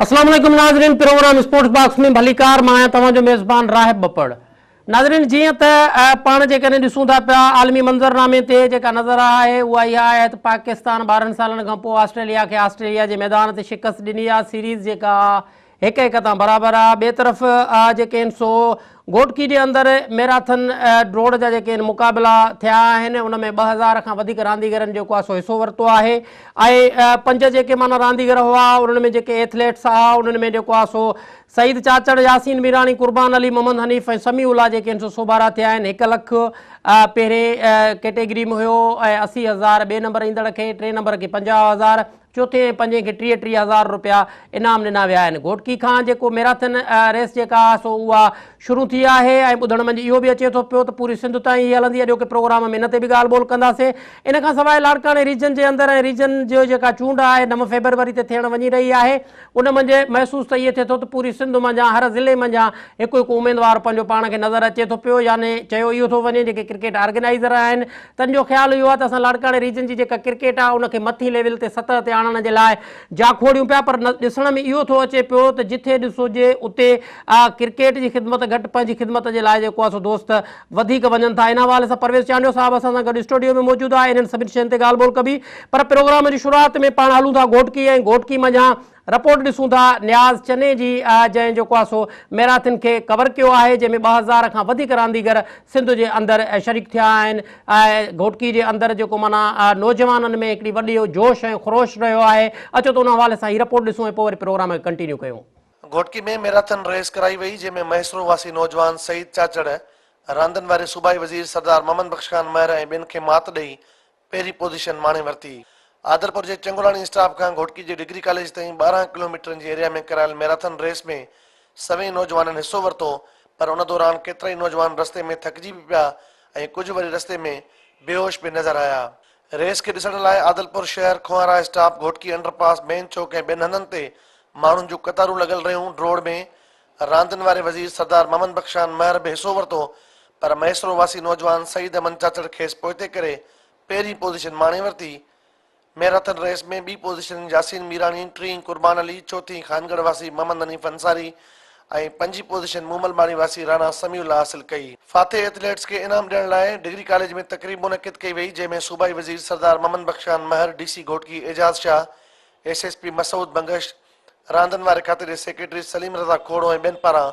السلام عليڪم ناظرين پروگرام اسپورٽس باڪس ۾ ڀليڪار مان آهيان توهان جو ميزبان راهب ٻپڙ ناظرين جيئن ته پاڻ جيڪڏهن ڏسون ٿا پيا عالمي منظرنامي تي جيڪا نظر آهي اها اها آهي ته پاڪستان 12 سالن کان پوء آسٽريليا کي آسٽريليا جي ميدان تي شڪست ڏني آهي سيريز جيڪا هڪ هڪ تان برابر آ. ٻئي طرف جيڪي آهن سو گهوٽڪي جي اندر ميراٿن ڊوڙ جا جيڪي آهن مقابلا ٿيا آهن ان ۾ 2000 کان وڌيڪ رانديگرن جيڪو آ سو حصو ورتو آهي ۽ پنج جيڪي معنيٰ رانديگر هئا انهن ۾ جيڪي ايٿليٽس آ انهن ۾ جيڪو آ سو سعيد چاچڙ، ياسين ميراڻي، قربان علي، محمد حنيف ۽ سميع الله جيڪي آهن سو سوڀارا ٿيا آهن. هڪ لک پهرين ڪيٽيگري ۾ هيو ۽ 80,000 ٻئي نمبر ايندڙ کي، ٽئين نمبر کي 50,000، چوٿين ۽ پنجين کي 30 30 هزار رپيا انعام ڏنا ويا آهن. گهوٽڪي کان جيڪو ميراٿن ريس جيڪا آهي سو اها شروع ٿي آهي ۽ ٻڌڻ منجهه اهو به اچي ٿو پيو ته پوري سنڌ تائين هي هلندي. اڄوڪي پروگرام ۾ ان تي به ڳالهه ٻولهه ڪنداسين. ان کان سواء لاڙڪاڻي ريجن جي اندر ۽ ريجن جو جيڪا چونڊ آهي 9 فيبروري تي ٿيڻ وڃي رهي آهي ان منجهه محسوس ته ائين ٿئي ٿو ته پوري سنڌ منجهان هر ضلعي منجهان هڪ هڪ اميدوار پنهنجو پاڻ کي نظر اچي ٿو پيو يعني چيو اهو ٿو وڃي جيڪي ڪرڪيٽ آرگنائيزر آهن تن جو خيال اهو آهي ته اسان لاڙڪاڻي ريجن جي جيڪا ڪرڪيٽ آهي ان کي مٿين ليول تي سطح تي آڻڻ جي لاء جاکوڙيون پيا پر ڏسڻ ۾ اهو ٿو اچي پيو ته جٿي ڏسجي اتي ڪرڪيٽ جي خدمت گهٽ پنهنجي خدمت جي لاء جيڪو آهي سو دوست وڌيڪ وڃن ٿا ان حوالي سان پرويز چانڊيو صاحب اسان سان گڏ اسٽوڊيو ۾ موجود آهي انهن سڀني شين تي ڳالهه ٻولهه ڪبي پر پروگرام جي شروعات ۾ پاڻ هلون ٿا گهوٽڪي ۽ گهوٽڪي منجهان رپورٽ ڏسون ٿا نياز چني جي جنهن جيڪو آهي سو ميراٿن کي ڪور ڪيو آهي جنهن ۾ 2000 کان وڌيڪ رانديگر سنڌ جي اندر شريڪ ٿيا آهن ۽ گهوٽڪي جي اندر جيڪو معنيٰ نوجوانن ۾ هڪڙي وڏي جوش ۽ خروش رهيو آهي اچو ته ان حوالي سان هي رپورٽ ڏسون ۽ پوء وري پروگرام کي ڪنٽينيو ڪيون. گهوٽڪي ۾ ميراٿن ريس ڪرائي وئي جنهن ۾ مهيسرو واسي نوجوان سعيد چاچڙ راندن واري صوبائي وزير سردار محمد بخش خان مهر ۽ ٻين کي مات ڏئي پهرين پوزيشن ماڻي ورتي. آدرپور جي چنگولاڻي اسٽاپ کان گهوٽڪي جي ڊگري ڪاليج تائين 12 ڪلوميٽرن جي ايريا ۾ ڪرايل ميراٿن ريس ۾ سوين نوجوانن حصو ورتو پر ان دوران ڪيترائي نوجوان رستي ۾ ٿڪجي به پيا ۽ ڪجهه وري رستي ۾ بيهوش به نظر آيا. ريس کي ڏسڻ لاء عادلپور شهر، کوهارا اسٽاپ، گهوٽڪي انڊر پاس، مين چوڪ ۽ ٻين هنڌن تي ماڻهن جون قطارون لڳل رهيون. ڊوڙ ۾ راندين واري وزير سردار محمد بخش خان مهر به حصو ورتو پر مهيسرو واسي نوجوان سعيد احمد چاچڙ کيس پوئتي ڪري پهرين پوزيشن ماڻي ورتي. ميراٿن ريس ۾ ٻي پوزيشن ياسين ميراڻي، ٽين قربان علي، چوٿين خانڳڙهه واسي محمد حنيف انصاري ۽ پنجين پوزيشن مومل ماڙي واسي راڻا سميع الله حاصل ڪئي. فاتح ايٿليٽس کي انعام ڏيڻ لاء ڊگري ڪاليج ۾ تقريب منعقد ڪئي وئي جنهن ۾ صوبائي وزير Sardar Muhammad Bakhsh Khan Mahar, D C Ghotki Ijaz Shah, S S P Masood Bangash, راندن واري کاتي جي سيڪريٽري سليم رضا کوڙو ۽ ٻين پاران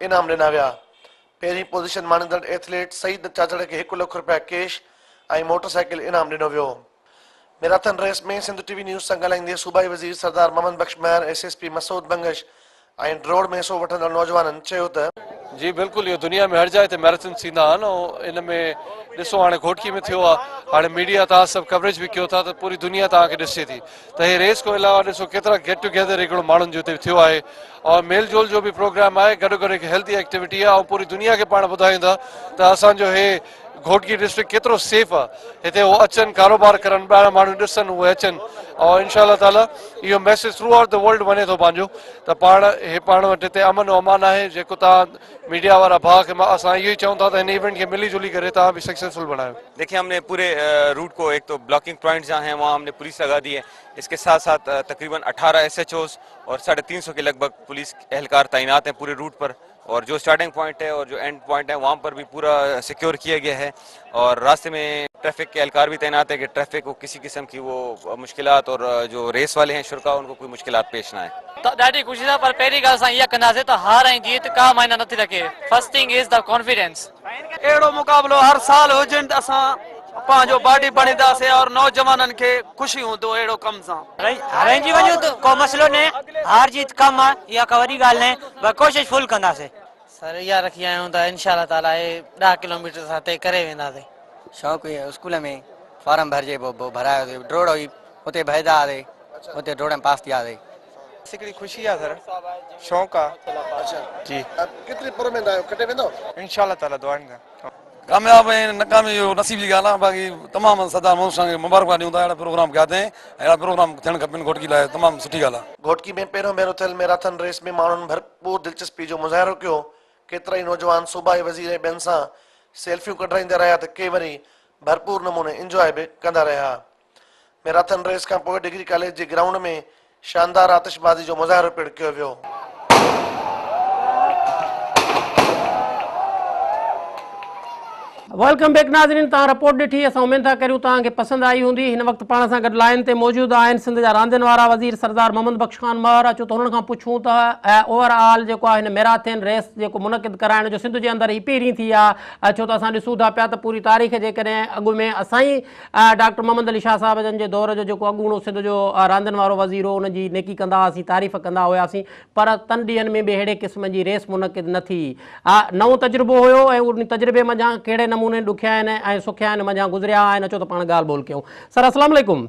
انعام ڏنا ويا. پهرين پوزيشن ماڻيندڙ ايٿليٽ سعيد چاچڙ کي هڪ لک رپيا ڪيش ۽ موٽر سائيڪل انعام ڏنو ويو. Marathon race ۾ Sindh T V news سان ڳالهائيندي صوبائي وزير Sardar Muhammad Bakhsh Mahar, S S P Masood Bangash ۽ ڊوڙ ۾ حصو وٺندڙ نوجوانن چيو ته. جي بلڪل اهو دنيا ۾ هر جاء تي ميراٿنس ٿيندا آهن ۽ ان ۾ ڏسو هاڻي گهوٽڪي ۾ ٿيو آهي هاڻي ميڊيا توهان سڀ ڪوريج به ڪيو ٿا ته پوري دنيا توهان کي ڏسي ٿي ته هي ريس کان علاوه ڏسو ڪيترا گيٽ ٽوگيدر هڪڙو ماڻهن جو هتي ٿيو آهي ۽ ميل جول جو به پروگرام آهي گڏو گڏ هڪ هيلٿي ايڪٽيوٽي آهي ۽ پوري دنيا کي پاڻ ٻڌايون ٿا ته اسان جو هي گهوٽڪي ڊسٽرڪٽ ڪيترو سيف آهي هتي هو اچن ڪاروبار ڪرن ٻاهران ماڻهو ڏسن اهي اچن ۽ انشاء الله تعالي اهو message through out the world وڃي ٿو پنهنجو ته پاڻ هي پاڻ وٽ هتي امن و امان آهي جيڪو توهان ميڊيا وارا ڀاء کي اسان اهو ئي چئون ٿا ته هن ايونٽ کي ملي جلي ڪري توهان به سڪسيسفل بڻايو. देखिए हमने पूरे रूट को एक तो ब्लॉकिंग पॉइंट जहाँ हैं वहाँ हमने पुलिस लगा दी है। इसके साथ साथ तकरीबन 18 एस एच ओज और 350 के लगभग पुलिस एहलकार तैनात हैं पूरे रूट पर और जो स्टार्टिंग पॉइंट है और जो एंड पॉइंट है वहाँ पर भी पूरा सिक्योर किया गया है और रास्ते में ट्रैफिक के एहलकार भी तैनात है कि ट्रैफिक को किसी किस्म की वो मुश्किलात और जो रेस वाले हैं शुरका उनको कोई मुश्किलात पेश ना आए। त ॾाढी ख़ुशी सां, पर पहिरीं ॻाल्हि असां इहा कंदासीं त हार ऐं जीत का मायना नथी रखे, first thing is the confidence. अहिड़ो मुक़ाबिलो हर साल हुजनि त असां पंहिंजो बाडी बणींदासीं और नौजवाननि खे ख़ुशी हूंदो अहिड़ो कम सां। हाराइजी वञूं त को मसइलो न, हार जीत कम आहे, इहा का वॾी ॻाल्हि न, पर कोशिश फुल कंदासीं। सर इहा रखी आया आहियूं त इनशा अल्लाह ताला हे 10 किलोमीटर असां तय करे वेंदासीं। शौक़ु इहो स्कूल में फॉर्म भरिजे पोइ भरायोसीं, ड्रोड़ हुई उते भरिंदा हुआसीं, उते ड्रोड़ में पास थी वियासीं। हिकिड़ी ख़ुशी आहे सर, शौक़ु आहे। अच्छा जी। केतिरी पुर में आहियो, कटे वेंदो? इंशा अल्लाह ताला दुआनि सां। कामयाब ऐं नाकामी इहो नसीब जी ॻाल्हि आहे, बाक़ी तमामु सरदार मोहम्मद खान खे मुबारकबाद ॾियूं था, अहिड़ा प्रोग्राम कया अथई, अहिड़ा प्रोग्राम थियणु खपनि घोटकी लाइ, तमामु सुठी ॻाल्हि आहे। घोटकी में पहिरियों भेरो थियल मैराथन रेस में माण्हुनि भरपूर दिलचस्पी जो मुज़ाहिरो कयो। केतिरा ई नौजवान सूबाई वज़ीर ऐं ॿियनि सां सेल्फियूं कढाईंदा रहिया त के वरी भरपूर नमूने इंजॉय बि कंदा रहिया। मैराथन रेस खां पोइ डिग्री कॉलेज जे ग्राउंड में شاندار آتشبازي جو مظاهرو پڻ ڪيو ويو. Welcome back ناظرين توهان رپورٽ ڏٺي اسان اميد ٿا ڪريون توهان کي پسند آئي هوندي هن وقت پاڻ سان گڏ لائين تي موجود آهن سنڌ جا راندين وارا وزير سردار محمد بخش خان مهر اچو ته انهن کان پڇون ته اوور آل جيڪو آهي هن ميراٿين ريس جيڪو منعقد ڪرائڻ جو سنڌ جي اندر هي پهرين ٿي آهي ڇو ته اسان ڏسون ٿا پيا ته پوري تاريخ جيڪڏهن اڳ ۾ اسان ئي ڊاڪٽر محمد علي شاهه صاحب جن جي دور جو جيڪو اڳوڻو سنڌ جو راندين وارو وزير هو ان جي نيڪي ڪندا هئاسين تعريف ڪندا هياسين پر تن ڏينهن ۾ به اهڙي قسم جي ريس منعقد نه ٿي. نئون تجربو هيو ۽ ان تجربي منجهان ڪهڙي نموني ڏکيائين ۽ سکيائين منجهان گذريا آهن اچو ته پاڻ ڳالهه ٻولهه ڪيون. سر السلام عليڪم.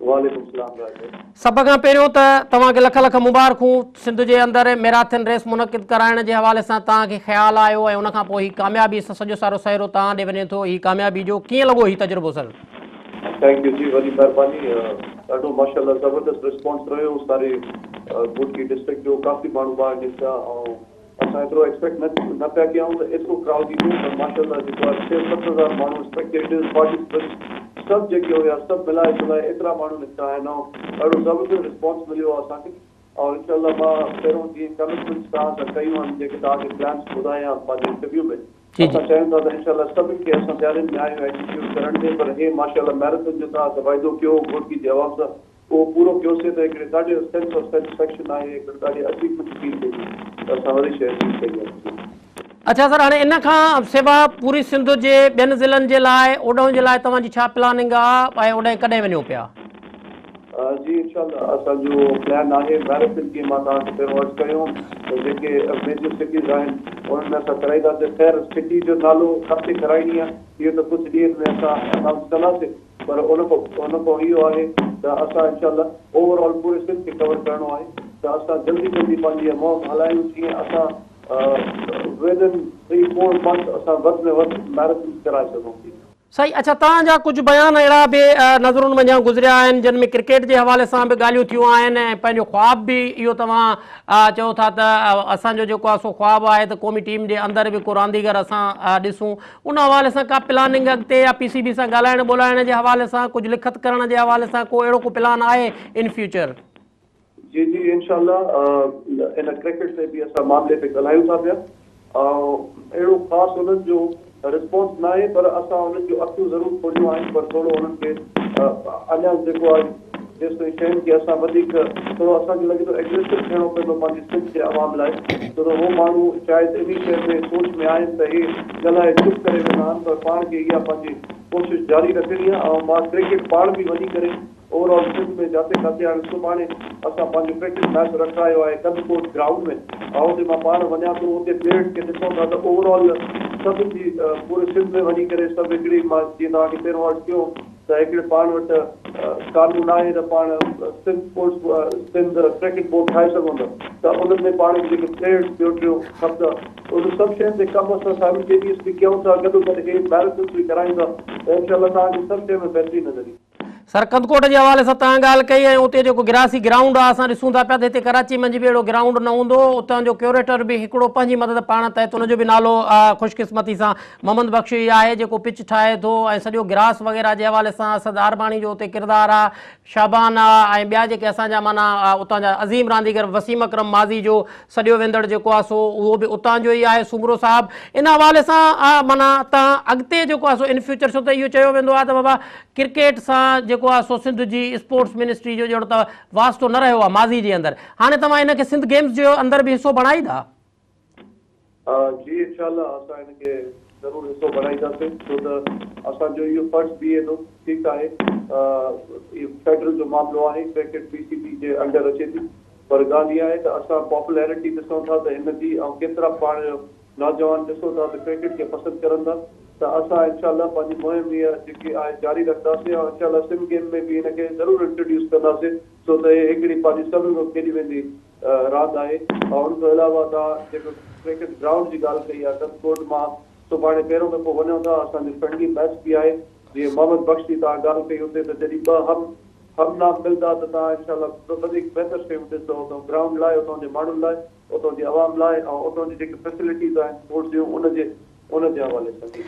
وعليڪم السلام راجا. سڀ کان پهريون ته توهان کي لک لک مبارڪون سنڌ جي اندر ميراٿن ريس منعقد ڪرائڻ جي حوالي سان توهان کي خيال آيو ۽ ان کان پوء هي ڪاميابي سان سڄو سارو سهرو توهان ڏي وڃي ٿو هي ڪاميابي جو ڪيئن لڳو هي تجربو سر. Thank you جي وڏي مهرباني ڏاڍو ماشاءالله زبردست رسپانس رهيو ساري گهوٽڪي ڊسٽرڪٽ جو ڪافي ماڻهو ٻاهر نڪتا ۽ اسان ايترو ايڪسپيڪٽ نه نه پيا ڪيون ته ايترو ڪرائوڊ ايندو پر ماشاءالله جيڪو آهي ڇهه 7000 ماڻهو اسپيڪٽيٽرز پارٽيسپنٽس سڀ جيڪي هيا سڀ ملائي جلائي ايترا ماڻهو نڪتا آهن ۽ ڏاڍو زبردست رسپانس مليو آهي اسان کي ۽ انشاء الله مان پهريون جيئن ڪمٽمينٽس توهان سان ڪيون آهن جيڪي توهان کي پلانس ٻڌايا پنهنجي انٽرويو ۾ اسان چاهيون ٿا ته انشاء الله سڀن کي اسان تيارين ۾ آهيون ايگزيڪيوٽ ڪرڻ جي پر هي ماشاء الله ميراٿن جو توهان سان واعدو ڪيو هو گهوٽڪي جي عوام سان اهو پورو ڪيوسي ته هڪڙي ڏاڍي سينس آف سيٽسفيڪشن آهي هڪڙي ڏاڍي اچيومينٽ فيل ٿئي ٿي ته اسان وڏي شيء اچيو ڪئي آهي. اڇا سر هاڻي ان کان سوا پوري سنڌ جي ٻين ضلعن جي لاء اوڏانهن جي لاء توهان جي ڇا پلاننگ آ ۽ اوڏانهن ڪڏهن وڃو پيا؟ جي انشاء الله اسان جو پلان آهي ميراٿن جيئن مان توهان کي پهريون عرض ڪيو ته جيڪي ميجر سٽيز آهن انهن ۾ اسان ڪرائينداسين خير سٽي جو نالو ڪٿي ڪرائڻي آهي اهو ته ڪجهه ڏينهن ۾ اسان انائونس ڪنداسين پر ان کان ان کان اهو آهي ته اسان انشاء الله اوور آل پوري سنڌ کي ڪور ڪرڻو آهي ته اسان جلدي جلدي پنهنجي اها مهم هلايون جيئن اسان ودن 3 4 منٿس اسان وڌ ۾ وڌ ميراٿنز ڪرائي سگهون. سائين اڇا توهان جا ڪجهه بيان اهڙا به نظرن منجهان گذريا آهن جن ۾ ڪرڪيٽ جي حوالي سان به ڳالهيون ٿيون آهن ۽ پنهنجو خواب به اهو توهان چئو ٿا ته اسان جو جيڪو آهي سو خواب آهي ته قومي ٽيم جي اندر به ڪو رانديگر اسان ڏسون ان حوالي سان ڪا پلاننگ اڳتي يا پي سي بي سان ڳالهائڻ ٻولهائڻ جي حوالي سان ڪجهه لکت ڪرڻ جي حوالي سان ڪو اهڙو ڪو پلان آهي ان فيوچر؟ جي جي انشاء الله ان ڪرڪيٽ تي به اسان معاملي تي ڳالهايون ٿا پيا اهڙو خاص انهن جو رسپانس ناهي پر اسان انهن جو اکيون ضرور کوليون آهن پر ٿورو انهن کي اڃا جيڪو آهي جيستائين شين کي اسان وڌيڪ ٿورو اسان کي لڳي ٿو ايگريسو ٿيڻو پوندو پنهنجي سنڌ جي عوام لاء ڇو ته هو ماڻهو شايد انهي شيء ۾ سوچ ۾ آهن ته هي ڳالهائي چپ ڪري ويندا آهن پر پاڻ کي اها پنهنجي ڪوشش جاري رکڻي آهي ۽ مان ڪرڪيٽ پاڻ به وڃي ڪري اوور آل سنڌ ۾ جاتي ڪاٿي هاڻي سڀاڻي اسان پنهنجو پريڪٽس ميچ رکرايو آهي ڪنڌڪوٽ گرائونڊ ۾ ۽ اتي مان پاڻ وڃان ٿو اتي پليئرز کي ڏسون ٿا ته اوور آل سڀن جي پوري سنڌ ۾ وڃي ڪري سڀ هڪڙي مان جيئن توهان کي پهريون عرض ڪيو ته هڪڙي پاڻ وٽ قانون آهي ته پاڻ Sindh sports Sindh cricket board ٺاهي سگهون ٿا ته ان ۾ پاڻ کي جيڪي پليئرز ٻيو ٽيو کپندا ان سڀ شين تي ڪم اسان سائملٽينيسلي ڪيون ٿا گڏو گڏ هي ميراٿنس به ڪرايون ٿا ته انشاء الله توهان کي سڀ شين ۾ بهتري نظر ايندي. سر ڪنڌڪوٽ جي حوالي سان توهان ڳالهه ڪئي ۽ اتي جيڪو گراسي گرائونڊ آهي اسان ڏسون ٿا پيا ته هتي ڪراچي منجهه به اهڙو گرائونڊ نه هوندو اتان جو ڪيوريٽر به هڪڙو پنهنجي مدد پاڻ تحت ان جو به نالو خوش قسمتي سان محمد بخش ئي آهي جيڪو پچ ٺاهي ٿو ۽ سڄو گراس وغيره جي حوالي سان اسد عارباڻي جو اتي ڪردار آهي شعبان آهي ۽ ٻيا جيڪي اسان جا معنيٰ اتان جا عظيم رانديگر وسيم اڪرم ماضي جو سڏيو ويندڙ جيڪو آهي سو اهو به اتان جو ئي آهي سومرو صاحب ان حوالي سان معنيٰ تان اڳتي جيڪو آهي سو ان فيوچر ڇو ته اهو چيو ويندو آهي ته بابا ڪرڪيٽ سان جيڪو آهي سو سنڌ جي اسپورٽس منسٽري جو ڄڻ ته واسطو نه رهيو آهي ماضي جي اندر هاڻي توهان ان کي سنڌ گيمز جي اندر به حصو بڻائيندا؟ جي انشاء الله اسان ان کي ضرور حصو بڻائينداسين ڇو ته اسان جو اهو فرض بيهي ٿو ٺيڪ آهي اهو فيڊرل جو معاملو آهي ڪرڪيٽ پي سي بي جي انڊر اچي ٿي پر ڳالهه اها آهي ته اسان پاپولرٽي ڏسون ٿا ته هن جي ۽ ڪيترا پاڻ نوجوان ڏسو ٿا ته ڪرڪيٽ کي پسند ڪرن ٿا ته اسان انشاء الله پنهنجي مهم هيء جيڪي آهي جاري رکنداسين ۽ انشاء الله سنڌ گيم ۾ به هن کي ضرور انٽروڊيوس ڪنداسين ڇو ته هي هڪڙي پنهنجي سڀن کان کيڏي ويندي راند آهي ۽ ان کان علاوه توهان جيڪو ڪرڪيٽ گرائونڊ جي ڳالهه ڪئي آهي ڪنڌڪوٽ مان سڀاڻي پهريون دفعو وڃون ٿا اسان جو فرينڊلي ميچ به آهي جيئن محمد بخش جي توهان ڳالهه ڪئي اتي ته جڏهن ٻه هم هم نام ملندا ته توهان انشاء الله وڌيڪ بهتر شيون ڏسندو اتان گرائونڊ لاء اتان جي ماڻهن لاء اتان جي عوام لاء ۽ اتان جي جيڪي فيسلٽيز آهن اسپورٽس جون ان جي ان جي حوالي سان جي.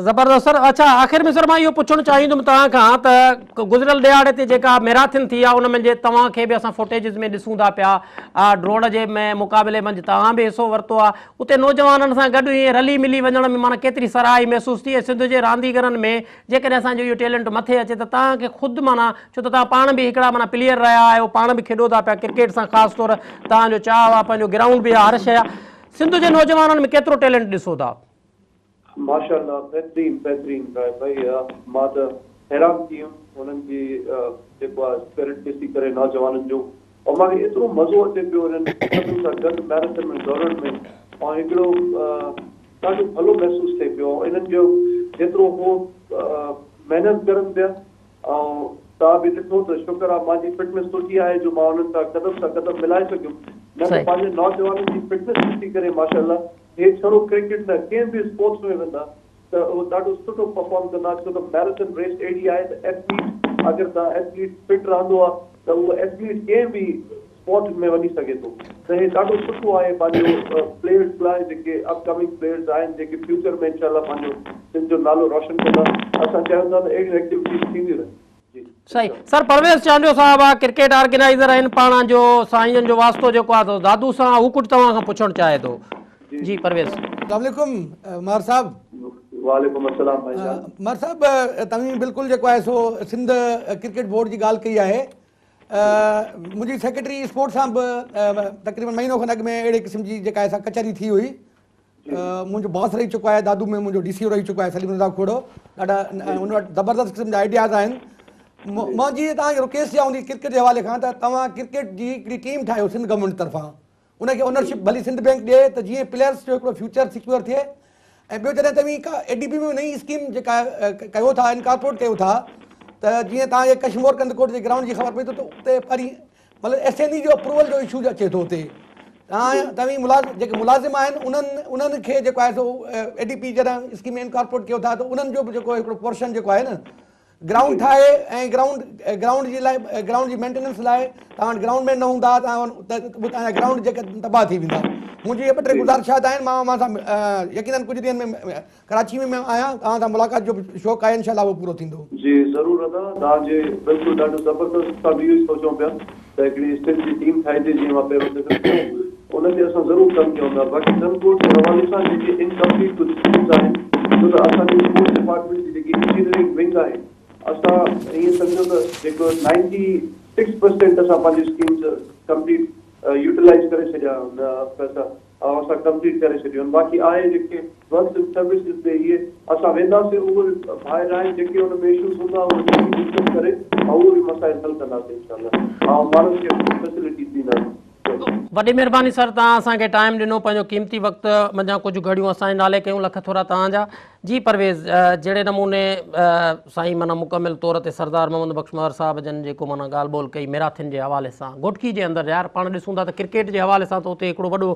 زبردست سر اڇا آخر ۾ سر مان اهو پڇڻ چاهيندم توهان کان ته گذريل ڏهاڙي تي جيڪا ميراٿن ٿي آهي ان ۾ توهان کي به اسان فوٽيجز ۾ ڏسون ٿا پيا ڊوڙ جي ۾ مقابلي منجهه توهان به حصو ورتو آهي اتي نوجوانن سان گڏ ائين رلي ملي وڃڻ ۾ معنيٰ ڪيتري سرهائي محسوس ٿي ۽ سنڌ جي رانديگرن ۾ جيڪڏهن اسان جو اهو ٽيلنٽ مٿي اچي ته توهان کي خود معنيٰ ڇو ته توهان پاڻ به هڪڙا معنيٰ پليئر رهيا آهيو پاڻ به کيڏو ٿا پيا ڪرڪيٽ سان خاص طور توهان جو چاهه آهي پنهنجو گرائونڊ به آهي هر شيء آهي سنڌ جي نوجوانن ۾ ڪيترو ٽيلنٽ ڏسو ٿا؟ ماشاءالله بهترين بهترين راهب ڀائي مان ته حيران ٿي ويم هنن جي جيڪو آهي اسپرٽ ڏسي ڪري نوجوانن جو ۽ مان کي ايترو مزو اچي پيو انهن سڀني سان گڏ ميراٿن ۾ ڊوڙڻ ۾ ۽ هڪڙو ڏاڍو ڀلو محسوس ٿئي پيو ۽ انهن جو جيترو هو محنت ڪرن پيا ۽ توهان به ڏٺو ته شڪر آهي مانجي فٽنس سٺي آهي جو مان انهن سان قدم سان قدم ملائي سگهيم نه ته پنهنجي نوجوانن جي فٽنس ڏسي ڪري ماشاءالله هي ڇڙو ڪرڪيٽ نه ڪنهن به اسپورٽس ۾ ويندا ته اهو ڏاڍو سٺو پرفارم ڪندا ڇو ته ميراٿن ريس اهڙي آهي ته ايٿليٽ اگر توهان ايٿليٽ فٽ رهندو آهي ته اهو ايٿليٽ ڪنهن به اسپورٽ ۾ وڃي سگهي ٿو ته هي ڏاڍو سٺو آهي پنهنجو پليئرز لاء جيڪي اپ ڪمنگ پليئرز آهن جيڪي فيوچر ۾ انشاء الله پنهنجو سنڌ جو نالو روشن ڪندا اسان چاهيون ٿا ته اهڙيون ايڪٽيوٽيز ٿينديون رهن. صحيح سر پرويز چانڊيو صاحب آ ڪرڪيٽ آرگنائيزر آهن پاڻ جو سائين جن جو واسطو جيڪو آ سو دادو سان هو ڪجهه توهان کان پڇڻ چاهي ٿو جي پرويز. السلام عليڪم مهر صاحب. وعليڪم السلام ڀائي جان. مهر صاحب توهين بلڪل جيڪو آهي سو سنڌ ڪرڪيٽ بورڊ جي ڳالهه ڪئي آهي منهنجي سيڪريٽري اسپورٽ سان به تقريبن مهينو کن اڳ ۾ اهڙي قسم جي جيڪا آهي سا ڪچهري ٿي هئي منهنجو باس رهي چڪو آهي دادو ۾ منهنجو ڊي سي او رهي چڪو آهي سليم رضا کوڙو ڏاڍا ان وٽ زبردست قسم جا آئيڊياز آهن منهنجي توهان کي رڪويسٽ اها هوندي ڪرڪيٽ جي حوالي کان ته توهان ڪرڪيٽ جي هڪڙي ٽيم ٺاهيو سنڌ گورنمينٽ طرفان ان کي اونرشپ ڀلي سنڌ بينڪ ڏئي ته جيئن پليئرس جو هڪڙو فيوچر سيڪيور ٿئي ۽ ٻيو جڏهن توهين ڪا اي ڊي پي ۾ نئين اسڪيم جيڪا ڪيو ٿا انڪارپوريٽ ڪيو ٿا ته جيئن توهان کي ڪشمور ڪنڌڪوٽ جي گرائونڊ جي خبر پئي ته اتي پرين مطلب ايس اين اي جو اپروول جو اشو اچي ٿو اتي توهان توهين ملازم جيڪي ملازم آهن انهن انهن کي جيڪو آهي سو اي ڊي پي جڏهن اسڪيم ۾ انڪارپوريٽ ڪيو ٿا ته انهن جو به جيڪو هڪڙو پورشن جيڪو آهي نه گرائونڊ ٺاهي ۽ گرائونڊ گرائونڊ جي لاء گرائونڊ جي مينٽيننس لاء توهان وٽ گرائونڊ مين نه هوندا توهان ته توهان جا گرائونڊ جيڪا تباهه ٿي ويندا منهنجي اهي ٻه ٽي گذارشات آهن مان اوهان سان يقينن ڪجهه ڏينهن ۾ ڪراچي ۾ مان آهيان توهان سان ملاقات جو به شوق آهي انشاء الله اهو پورو ٿيندو. جي ضرور ادا توهان جي بلڪل ڏاڍو زبردست اسان به اهو ئي سوچون پيا ته هڪڙي سنڌ جي ٽيم ٺاهجي جيئن مان پهريون ذڪر ڪيو ان تي اسان ضرور ڪم ڪيون ٿا باقي ڪنڌڪوٽ جي حوالي سان جيڪي انڪمپليٽ ڪجهه اسڪيمز آهن ڇو ته اسان جي اسپورٽس ڊپارٽمينٽ جي جيڪي انجنيئرنگ ونگ آهي اسان ائين سمجهو ته جيڪو 96 پرسينٽ اسان پنهنجي اسڪيمز ڪمپليٽ يوٽيلائز ڪري ڇڏيا آهن پئسا اهو اسان ڪمپليٽ ڪري ڇڏيون آهن باقي آهي جيڪي ورڪس اينڊ سروسز تي اهي اسان وينداسين اهي به ڀائر آهن جيڪي ان ۾ اشوز هوندا اهي ڏسي ڊسڪس ڪري ۽ اهي به مسائل حل ڪنداسين انشاء الله ۽ ماڻهن کي فيسلٽيز ڏينداسين. وڏي مهرباني سر توهان اسان کي ٽائيم ڏنو پنهنجو قيمتي وقت منجهان ڪجهه گهڙيون اسان جي نالي ڪيون لک ٿورا توهان جا. جي پرويز جهڙي نموني سائين معنيٰ مڪمل طور تي سردار محمد بخش مهر صاحب جن جيڪو معنيٰ ڳالهه ٻولهه ڪئي ميراٿن جي حوالي سان گهوٽڪي جي اندر يار پاڻ ڏسون ٿا ته ڪرڪيٽ جي حوالي سان ته اتي هڪڙو وڏو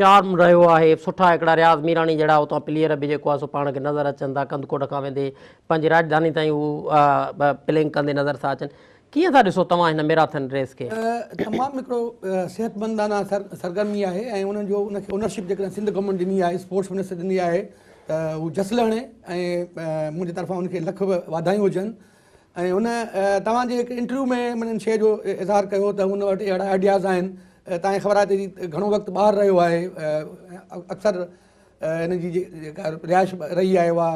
چارم رهيو آهي سٺا هڪڙا رياض ميراڻي جهڙا اتان پليئر به جيڪو آهي سو پاڻ کي نظر اچن ٿا ڪنڌڪوٽ کان ويندي پنهنجي راڄڌاني تائين هو پلينگ ڪندي نظر ٿا اچن ڪيئن ٿا ڏسو توهان هن ميراٿن ريس کي؟ تمام هڪڙو صحتمندانه سرگرمي آهي ۽ انهن جو ان کي اونرشپ جيڪڏهن سنڌ گورنمينٽ ڏني آهي اسپورٽس منسٽر ڏني آهي ته هو جس لهڻي ۽ منهنجي طرفان ان کي لک واڌايون هجن ۽ ان توهان جي هڪ انٽرويو ۾ ان شيء جو اظهار ڪيو ته ان وٽ اهڙا آئيڊياز آهن توهان کي خبر آهي ته هي گهڻو وقت ٻاهر رهيو آهي اڪثر هن جي جيڪا رهائش رهي آهي اها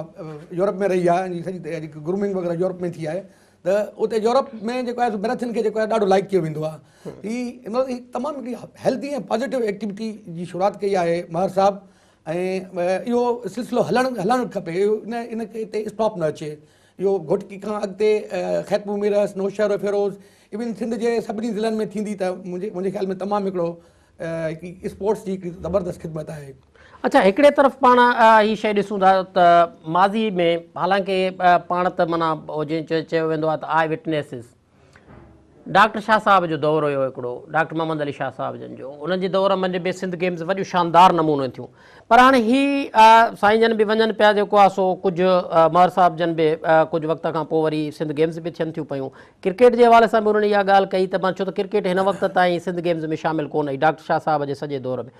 يورپ ۾ رهي آهي هن جي سڄي گرومنگ وغيره يورپ ۾ ٿي آهي ته اتي يورپ ۾ جيڪو آهي سو ميراٿن کي جيڪو آهي ڏاڍو لائيڪ ڪيو ويندو آهي هي مطلب هي تمام هڪڙي هيلدي ۽ پازيٽو ايڪٽيوٽي جي شروعات ڪئي آهي مهر صاحب ۽ اهو سلسلو هلڻ هلڻ کپي اهو ان ان کي تي اسٽاپ نه اچي اهو گهوٽڪي کان اڳتي خيرپور ميرس نوشهرو فيروز ايون سنڌ جي سڀني ضلعن ۾ ٿيندي ته منهنجي منهنجي خيال ۾ تمام هڪڙو هڪڙي اسپورٽس جي هڪڙي زبردست خدمت آهي. اڇا هڪڙي طرف پاڻ هي شيء ڏسون ٿا ته ماضي ۾ حالانڪه پاڻ ته معنيٰ جيئن چيو ويندو آهي ته آء وٽنيسز ڊاڪٽر شاهه صاحب جو دور هيو هڪڙو ڊاڪٽر محمد علي شاهه صاحب جن جو انهن جي دور منجهه به سنڌ گيمز وڏيون شاندار نموني ٿيون پر هاڻي هي سائين جن به وڃن پيا جيڪو آهي سو ڪجهه مهر صاحب جن به ڪجهه وقت کان پوء وري سنڌ گيمز به ٿين ٿيون پيون ڪرڪيٽ جي حوالي سان به انهن اها ڳالهه ڪئي ته ڇو ته ڪرڪيٽ هن وقت تائين سنڌ گيمز ۾ شامل ڪونه هئي ڊاڪٽر شاهه صاحب جي سڄي دور ۾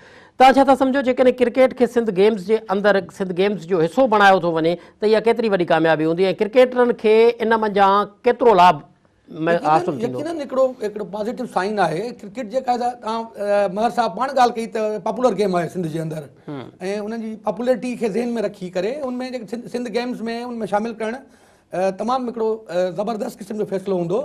توهان ڇا ٿا سمجهو جيڪڏهن ڪرڪيٽ کي سنڌ گيمز جي اندر سنڌ گيمز جو حصو بڻايو ٿو وڃي ته اها ڪيتري وڏي ڪاميابي هوندي ۽ ڪرڪيٽرن کي ان منجهان ڪيترو لاڀ حاصل ٿيندو؟ يقينن هڪڙو هڪڙو پازيٽو سائن آهي ڪرڪيٽ جيڪا آهي توهان مهر صاحب پاڻ ڳالهه ڪئي ته پاپولر گيم آهي سنڌ جي اندر ۽ ان جي پاپولرٽي کي ذهن ۾ رکي ڪري ان ۾ جيڪي سنڌ گيمز ۾ ان ۾ شامل ڪرڻ تمام هڪڙو زبردست قسم جو فيصلو هوندو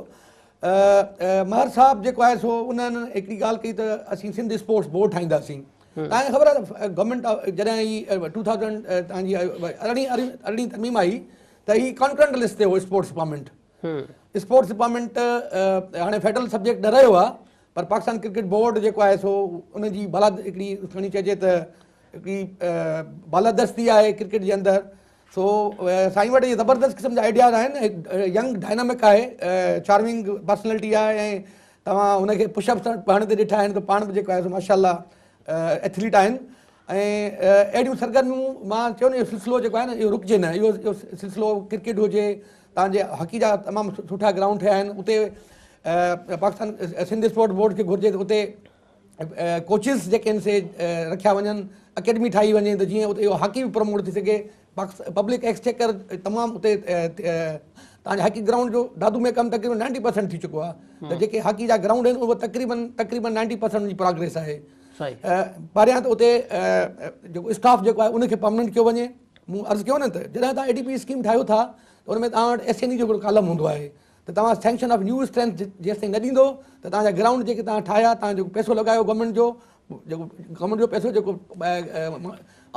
مهر صاحب جيڪو آهي سو انهن هڪڙي ڳالهه ڪئي ته اسين سنڌ اسپورٽس بورڊ ٺاهينداسين توهان کي خبر آهي ته گورنمينٽ جڏهن هي 2000 توهان جي ارڙهين ترميم آئي ته هي ڪانڪرنٽ لسٽ تي هو اسپورٽس ڊپارٽمينٽ اسپورٽس ڊپارٽمينٽ هاڻي فيڊرل سبجيڪٽ نه رهيو آهي پر پاڪستان ڪرڪيٽ بورڊ جيڪو آهي سو ان جي بالا هڪڙي کڻي چئجي ته هڪڙي بالادستي آهي ڪرڪيٽ جي اندر سو سائين وٽ اهي زبردست قسم جا آئيڊياز آهن ينگ ڊائنامڪ آهي چارمنگ پرسنالٽي آهي ۽ توهان هن کي پش اپس هڻندي ڏٺا آهن ته پاڻ به جيڪو آهي سو ماشاء الله ايٿليٽ آهن ۽ اهڙيون سرگرميون مان چيو نه اهو سلسلو جيڪو آهي نه اهو رڪجي نه اهو سلسلو ڪرڪيٽ هجي توهان جي هاڪي جا تمام سٺا گرائونڊ ٺهيا آهن اتي پاڪستان سنڌ اسپورٽ بورڊ کي گهرجي ته اتي ڪوچز جيڪي آهن سي رکيا وڃن اڪيڊمي ٺاهي وڃي ته جيئن اتي اهو هاڪي به پروموٽ ٿي سگهي پبلڪ ايڪسچيڪر تمام اتي توهان جي هاڪي گرائونڊ جو دادو ۾ ڪم تقريبن نائنٽي پرسنٽ ٿي چڪو آهي ته جيڪي هاڪي جا گرائونڊ آهن اهي تقريبن تقريبن نائنٽي پرسنٽ جي پراگريس آهي پهريان ته اتي جيڪو اسٽاف جيڪو آهي ان کي پرماننٽ ڪيو وڃي مون عرض ڪيو نه ته جڏهن توهان اي ڊي پي اسڪيم ٺاهيو ٿا ته ان ۾ توهان وٽ ايس اين اي جو هڪڙو ڪالم هوندو آهي ته توهان سينڪشن آف نيو اسٽرينٿ جيستائين نه ڏيندو ته توهان جا گرائونڊ جيڪي توهان ٺاهيا توهان جيڪو پئسو لڳايو گورنمينٽ جو جيڪو گورنمينٽ جو پئسو جيڪو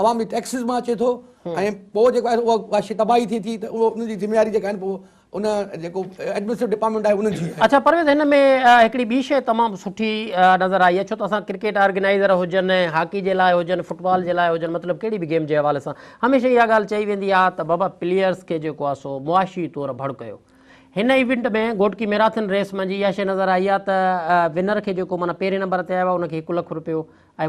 عوام جي ٽيڪسز مان اچي ٿو ۽ پوء جيڪو آهي اها شي تباهي ٿئي ٿي ته اهو ان جي ذميواري جيڪا آهن پوء ان جيڪو ايڊمنسٽريٽو ڊپارٽمينٽ آهي ان جي آهي. اڇا پرويز هن ۾ هڪڙي ٻي شيء تمام سٺي نظر آئي آهي ڇو ته اسان ڪرڪيٽ آرگنائيزر هجن هاڪي جي لاء هجن فٽبال جي لاء هجن مطلب ڪهڙي به گيم جي حوالي سان هميشه اها ڳالهه چئي ويندي آهي ته بابا پليئرز کي جيڪو آهي سو معاشي طور ڀڙ ڪيو هن ايونٽ ۾ گهوٽڪي ميراٿن ريس منجهه اها شيء نظر آئي آهي ته ونر کي جيڪو معنيٰ پهرين نمبر تي آيو آهي ان کي هڪ لک رپيو ۽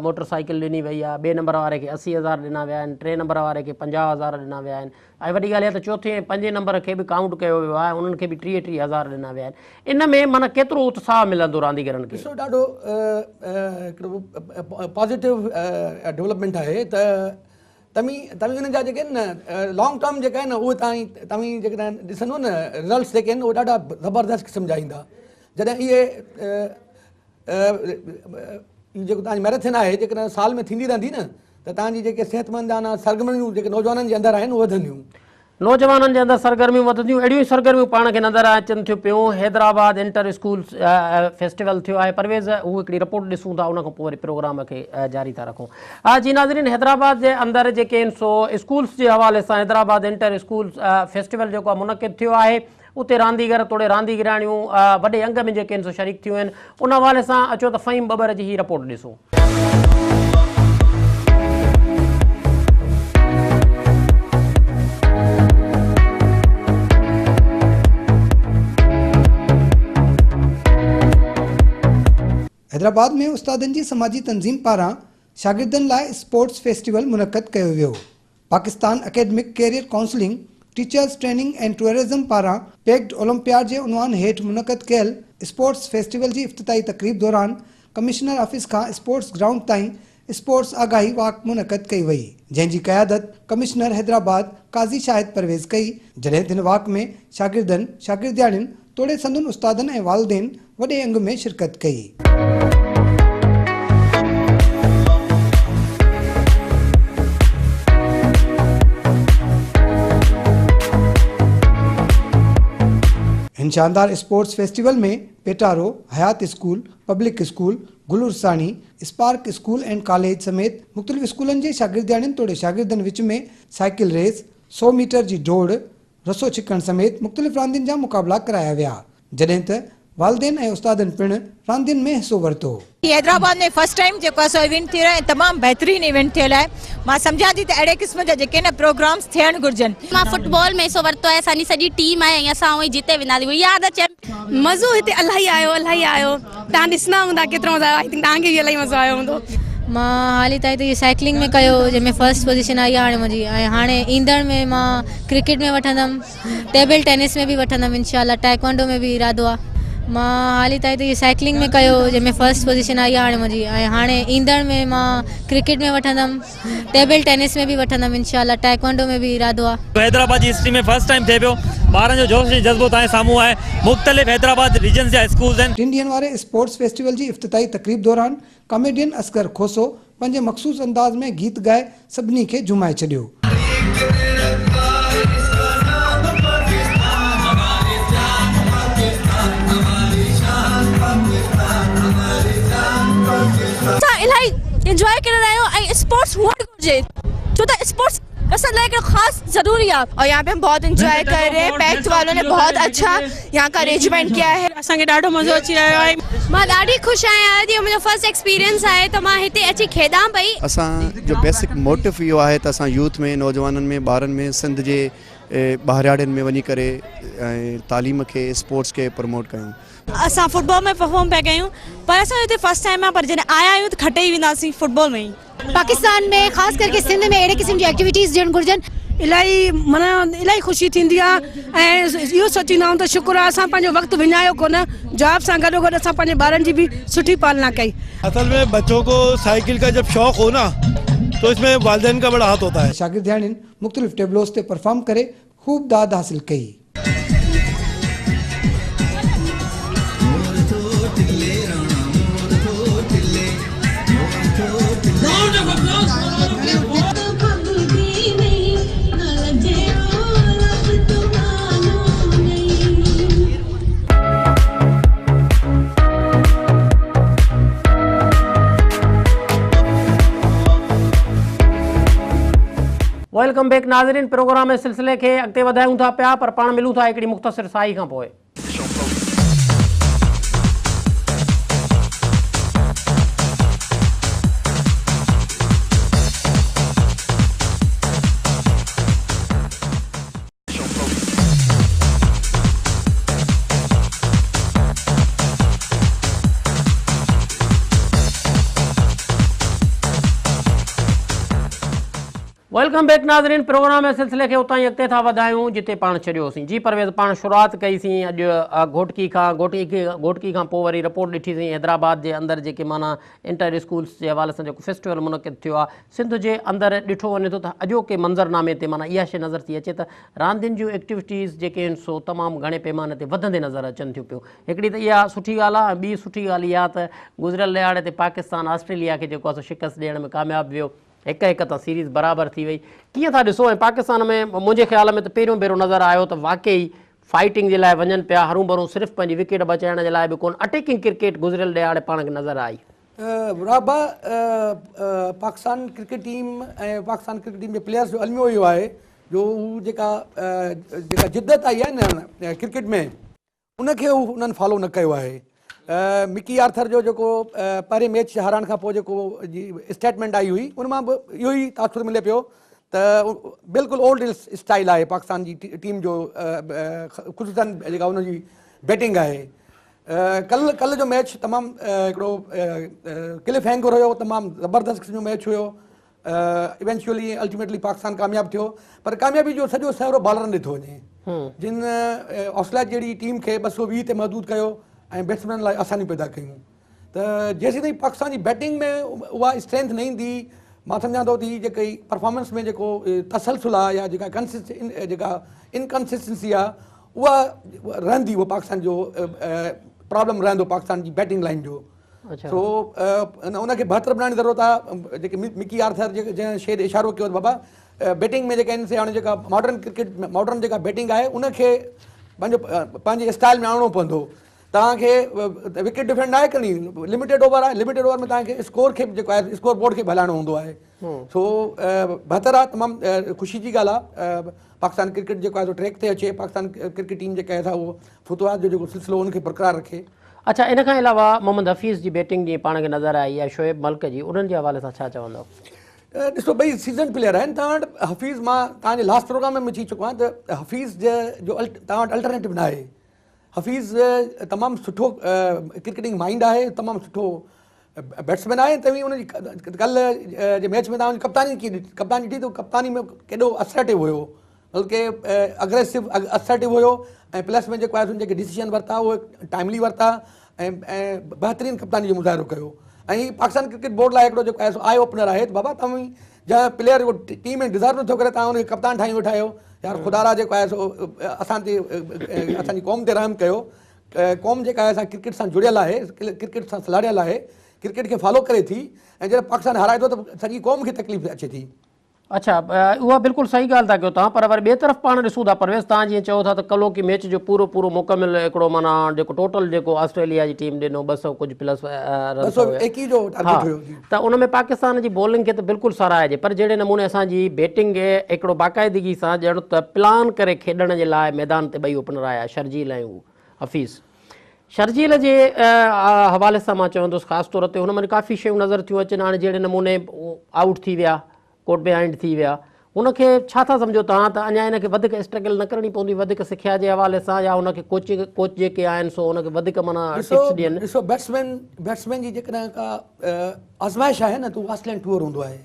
موٽر سائيڪل ڏني وئي آهي، ٻئي نمبر واري کي 80,000 ڏنا ويا آهن، ٽئين نمبر واري کي 50,000 ڏنا ويا آهن ۽ وڏي ڳالهه اها ته چوٿين ۽ پنجين نمبر کي به ڪائونٽ ڪيو ويو آهي ۽ انهن کي به ٽيهه ٽيهه هزار ڏنا ويا آهن. ان ۾ معنيٰ ڪيترو اتساهه ملندو رانديگرن کي؟ ڏسو ڏاڍو هڪڙو پازيٽو ڊولپمينٽ آهي ته توهين توهين انهن جا جيڪي آهن نه لانگ ٽرم جيڪا آهن نه اهي توهين توهين جيڪڏهن ڏسندو نه رزلٽس جيڪي آهن اهي ڏاڍا زبردست قسم جا ايندا جڏهن اهي جيڪو توهان جي ميراٿن آهي جيڪڏهن سال ۾ ٿيندي رهندي نه ته توهان جي جيڪي صحتمندانه سرگرميون جيڪي نوجوانن جي اندر آهن اهي وڌنديون. نوجوانن جي اندر سرگرميون وڌنديون اهڙيون ئي سرگرميون پاڻ کي نظر اچن ٿيون پيون حيدرآباد انٽر اسڪول فيسٽيول ٿيو آهي پرويز هو هڪڙي رپورٽ ڏسون ٿا ان کان پوء وري پروگرام کي جاري ٿا رکون جي ناظرين حيدرآباد جي اندر جيڪي آهن سو اسڪولس جي حوالي سان حيدرآباد انٽر اسڪول فيسٽيول جيڪو آهي منعقد ٿيو آهي اتي رانديگر توڙي رانديگرياڻيون وڏي انگ ۾ جيڪي آهن سو شريڪ ٿيون آهن ان حوالي سان اچو ته فهيم ٻٻر جي هي رپورٽ ڏسون. حيدرآباد ۾ استادن جي سماجي تنظيم پاران شاگردن لاء اسپورٽس فيسٽيول منعقد ڪيو ويو. Pakistan academic career counselling, teachers training and tourism پاران پيڪڊ اولمپياڊ جي عنوان هيٺ منعقد ڪيل اسپورٽس فيسٽيول جي افتتاحي تقريب دوران ڪمشنر آفيس کان اسپورٽس گرائونڊ تائين اسپورٽس آگاهي واڪ منعقد ڪئي وئي جنهن جي قيادت ڪمشنر حيدرآباد قاضي شاهد پرويز ڪئي جڏهن ته هن واڪ ۾ شاگردن، شاگردياڻين توڙي سندن استادن ۽ والدين وڏي انگ ۾ شرڪت ڪئي. هن شاندار sports festival ۾ Petaro, Hayat school, public school, Gul Ursani, spark school and college سميت مختلف اسڪولن جي شاگردياڻين توڙي شاگردن وچ ۾ سائيڪل ريس، سئو ميٽر جي ڊوڙ، رسو ڇڪڻ سميت مختلف راندين جا مقابلا ڪرايا ويا، جڏهن ته والدين ۽ استادن پڻ راندين ۾ حصو ورتو. حيدرآباد ۾ فرسٽ ٽائيم جيڪو آهي سو ايونٽ ٿي رهيو آهي ۽ تمام بهترين ايونٽ ٿيل آهي مان سمجهان ٿي ته اهڙي قسم جا جيڪي نه پروگرامس ٿيڻ گهرجن. مان فٽ بال ۾ حصو ورتو آهي اسان جي سڄي ٽيم آهي ۽ اسان اهي جيتي وينداسين وي آر the champion. مزو هتي الاهي آيو الاهي آيو توهان ڏسندا هوندا ڪيترو مزو آيو I think توهان کي به الاهي مزو آيو هوندو. مان حالي تائين ته اهو سائيڪلنگ ۾ ڪيو جنهن ۾ فرسٽ پوزيشن آئي آهي هاڻي منهنجي ۽ هاڻي ايندڙ ۾ مان ڪرڪيٽ ۾ وٺندم ٽيبل ٽينس ۾ به وٺندم انشاء الله ٽائيڪوانڊو ۾ به ارادو آهي. مان حالي تائين ته اهو سائيڪلنگ ۾ ڪيو جنهن ۾ فرسٽ پوزيشن آئي آهي هاڻي منهنجي ۽ هاڻي ايندڙ ۾ مان ڪرڪيٽ ۾ وٺندم ٽيبل ٽينس ۾ به وٺندم انشاء الله ٽائيڪوانڊو ۾ به ارادو آهي. حيدرآباد جي هسٽري ۾ فرسٽ ٽائيم ٿئي پيو ٻارن جو جوش ۽ جذبو توهان جي سامهون آهي مختلف حيدرآباد ريجنز جا اسڪولز آهن. ٽن ڏينهن واري اسپورٽس فيسٽيول جي افتتاحي تقريب دوران ڪاميڊين اصغر کوسو پنهنجي مخصوص انداز ۾ گيت ڳائي سڀني کي جهومائي ڇڏيو. اسان الاهي انجواء ڪري رهيا آهيون ۽ اسپورٽس هئڻ گهرجي ڇو ته اسپورٽس اسان لاء هڪڙو خاص ضروري آهي. اور يهان پي هم بهت انجواء ڪر رهي هين پيڪس والون ني بهت اڇا يهان ڪا ارينجمينٽ ڪيا هي. اسان کي ڏاڍو مزو اچي رهيو آهي. مان ڏاڍي خوش آهيان اڄ اهو منهنجو فرسٽ ايڪسپيرينس آهي ته مان هتي اچي کيڏان پئي. اسان جو بيسڪ موٽو اهو آهي ته اسان يوٿ ۾ نوجوانن ۾ ٻارن ۾ سنڌ جي ٻاهرياڙين ۾ وڃي ڪري ۽ تعليم کي اسپورٽس کي پروموٽ ڪيون. اسان فٽبال ۾ پرفارم پيا ڪيون پر اسان جو هتي فرسٽ ٽائيم آهي پر جڏهن آيا آهيون ته کٽي ئي وينداسين فٽبال ۾ ئي. پاڪستان ۾ خاص ڪرڪي سنڌ ۾ اهڙي قسم جون ايڪٽيوٽيز ٿيڻ گهرجن. الاهي معنيٰ الاهي خوشي ٿيندي آ ۽ اهو سوچيندا آهيون ته شڪر آ اسان پنهنجو وقت وڃايو ڪونه جاب سان گڏو گڏ اسان پنهنجي ٻارن جي به سٺي پالنا ڪئي. اصل ۾ بچون ڪو سائيڪل ڪا جب شوق هو نا تو اس ۾ والدين ڪا بڙا هاٿ هوتا هي. شاگردياڻين مختلف ٽيبلوز تي پرفارم ڪري خوب داد حاصل ڪئي. Welcome back ناظرين پروگرام جي سلسلي کي اڳتي وڌايون ٿا پيا پر پاڻ ملون ٿا هڪڙي مختصر ساهي کان پوء. Welcome back ناظرين پروگرام جي سلسلي کي اتان ئي اڳتي ٿا وڌايون جتي پاڻ ڇڏيوسين جي پرويز پاڻ شروعات ڪئي سين اڄ گهوٽڪي کان گهوٽڪي کان پوء وري رپورٽ ڏٺي سين حيدرآباد جي اندر جيڪي معنيٰ انٽر اسڪولس جي حوالي سان جيڪو فيسٽيول منعقد ٿيو آهي سنڌ جي اندر ڏٺو وڃي ٿو ته اڄوڪي منظرنامي تي معنيٰ اها شيء نظر ٿي اچي ته راندين جون ايڪٽيوٽيز جيڪي آهن سو تمام گهڻي پيماني تي وڌندي نظر اچن ٿيون پيون هڪڙي ته اها سٺي ڳالهه آهي ۽ ٻي سٺي ڳالهه اها ته گذريل ڏهاڙي تي پاڪستان آسٽريليا کي جيڪو آهي سو شڪست ڏيڻ ۾ ڪامياب ويو هڪ هڪ تان سيريز برابر ٿي وئي. ڪيئن ٿا ڏسو ۽ پاڪستان ۾ منهنجي خيال ۾ ته پهريون ڀيرو نظر آيو ته واقعي فائٽنگ جي لاء وڃن پيا هرون ڀرون صرف پنهنجي وڪيٽ بچائڻ جي لاء به ڪونه اٽيڪنگ ڪرڪيٽ گذريل ڏهاڙي پاڻ کي نظر آئي. رابع Pakistan cricket team ۽ Pakistan cricket team جي پليئرز جو الميو اهو آهي جو هو جيڪا جيڪا جدت آئي آهي نه ڪرڪيٽ ۾ ان کي هو انهن فالو نه ڪيو آهي. مڪي آرٿر جو جيڪو پهرين ميچ هارائڻ کان پوء جيڪو اسٽيٽمينٽ آئي هئي ان مان به اهو ئي تاثر ملي پيو ته بلڪل اولڊ اسٽائل آهي پاڪستان جي ٽيم جو خصوصن جيڪا ان جي بيٽنگ آهي. ڪل ڪل جو ميچ تمام هڪڙو ڪلف هينگر هيو تمام زبردست قسم جو ميچ هيو. ايونچوئلي الٽيميٽلي پاڪستان ڪامياب ٿيو پر ڪاميابي جو سڄو سهرو بالرن ڏي ٿو وڃي جن آسٽريليا جهڙي ٽيم کي 220 تي محدود ڪيو ۽ بيٽسمينن لاء آسانيون پيدا ڪيون ته جيسين تائين پاڪستان جي بيٽنگ ۾ اها اسٽرينٿ نه ايندي مان سمجهان ٿو ته هي جيڪي پرفارمنس ۾ جيڪو تسلسل آهي يا جيڪا ڪنسسٽ جيڪا انڪنسسٽنسي آهي اها رهندي اهو پاڪستان جو پرابلم رهندو پاڪستان جي بيٽنگ لائن جو سو ان کي بهتر بڻائڻ جي ضرورت آهي جيڪي مڪي آرٿر جنهن شيء ڏي اشارو ڪيو ته بابا بيٽنگ ۾ جيڪا آهن سي هاڻي جيڪا ماڊرن ڪرڪيٽ ماڊرن جيڪا بيٽنگ آهي ان کي پنهنجو پنهنجي اسٽائل ۾ آڻڻو پوندو توهان کي وڪيٽ ڊفينڊ ناهي ڪرڻي لميٽيڊ اوور آهي لميٽيڊ اوور ۾ توهان کي اسڪور کي جيڪو آهي اسڪور بورڊ کي به هلائڻو هوندو آهي سو بهتر آهي تمام خوشي جي ڳالهه آهي پاڪستان ڪرڪيٽ جيڪو آهي سو ٽريڪ تي اچي پاڪستان ڪرڪيٽ ٽيم جيڪا آهي سا اهو فتوحات جو جيڪو سلسلو ان کي برقرار رکي. اڇا ان کان علاوه محمد حفيظ جي بيٽنگ جيئن پاڻ کي نظر آئي يا شعيب ملڪ جي انهن جي حوالي سان ڇا چوندؤ؟ ڏسو ٻئي سيزنڊ پليئر آهن توهان وٽ حفيظ مان توهان جي لاسٽ پروگرام ۾ به چئي چڪو آهيان ته حفيظ جو توهان وٽ الٽرنيٽو نه آهي حفيظ تمام سٺو ڪرڪيٽنگ مائنڊ آهي تمام سٺو بيٽسمين آهي توهين ان جي ڪلهه جي ميچ ۾ توهان جي ڪپتاني ڪيئن ڪپتاني ڏٺي ته ڪپتاني ۾ ڪيڏو اسرٽيو هيو. بلڪه اگريسو اسرٽو هيو ۽ پلس ۾ جيڪو آهي سو جيڪي ڊسيشن ورتا اهي ٽائملي ورتا ۽ ۽ بهترين ڪپتاني جو مظاهرو ڪيو ۽ هي پاڪستان ڪرڪيٽ بورڊ لاء هڪڙو جيڪو آهي سو آء اوپنر آهي ته بابا توهين جنهن پليئر ٽيم ۾ ڊزرو نٿو ڪري توهان ان کي ڪپتان ٺاهي ويٺا آهيو يار خدارا جيڪو آهي سو اسان تي اسان جي قوم تي رحم ڪيو قوم جيڪا آهي سا ڪرڪيٽ سان جڙيل آهي ڪرڪيٽ سان سلهاڙيل آهي ڪرڪيٽ کي فالو ڪري ٿي ۽ جڏهن پاڪستان هارائي ٿو ته سڄي قوم کي تڪليف اچي ٿي. اڇا اها بلڪل صحيح ڳالهه ٿا ڪيو توهان پر وري ٻئي طرف پاڻ ڏسون ٿا پرويز توهان جيئن چئو ٿا ته ڪلهوڪي ميچ جو پورو پورو مڪمل هڪڙو معنيٰ جيڪو ٽوٽل جيڪو آسٽريليا جي ٽيم ڏنو 200 ڪجهه پلس رنس هيا 221 جو ٽارگيٽ هيو جي ته ان ۾ پاڪستان جي بولنگ کي ته بلڪل ساراهجي پر جهڙي نموني اسان جي بيٽنگ هڪڙو باقاعدگي سان ڄڻ ته پلان ڪري کيڏڻ جي لاء ميدان تي ٻئي اوپنر آيا شرجيل ۽ هو حفيظ شرجيل جي حوالي سان مان چوندس خاص طور تي هن ۾ ڪافي شيون نظر ٿيون اچن هاڻي جهڙي نموني آئوٽ ٿي ويا ڪوٽ بيهائنڊ ٿي ويا هن کي ڇا ٿا سمجهو توهان ته اڃا هن کي وڌيڪ اسٽرگل نه ڪرڻي پوندي وڌيڪ سکيا جي حوالي سان يا هن کي ڪوچ ڪوچ جيڪي آهن سو هن کي وڌيڪ معنيٰ ٽپس ڏين. ڏسو بيٽسمين بيٽسمين جي جيڪڏهن ڪا آزمائش آهي نه ته اهو آسٽريلين ٽوئر هوندو آهي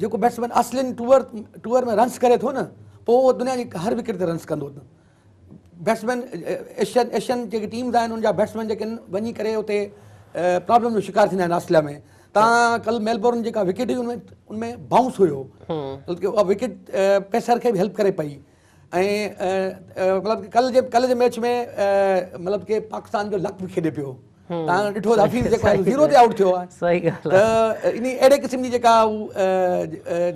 جيڪو بيٽسمين آسٽريلين ٽوئر ٽوئر ۾ رنس ڪري ٿو نه پوء اهو دنيا جي هر وڪيٽ تي رنس ڪندو. بيٽسمين ايشين ايشين جيڪي ٽيمز آهن ان جا بيٽسمين جيڪي آهن وڃي ڪري اتي پرابلم جو شڪار ٿيندا آهن آسٽريليا ۾ تان ڪل ميلبورن جيڪا وڪيٽ هئي ان ۾ ان ۾ بائونس هيو بلڪه اها وڪيٽ پيسر کي به هيلپ ڪري پئي ۽ مطلب ڪل جي ڪل جي ميچ ۾ مطلب ڪي پاڪستان جو لڪ به کيڏي پيو تان ڏٺو ته حفيظ جيڪو آهي زيرو تي آئوٽ ٿيو آهي صحيح ڳالهه ته انهي اهڙي قسم جي جيڪا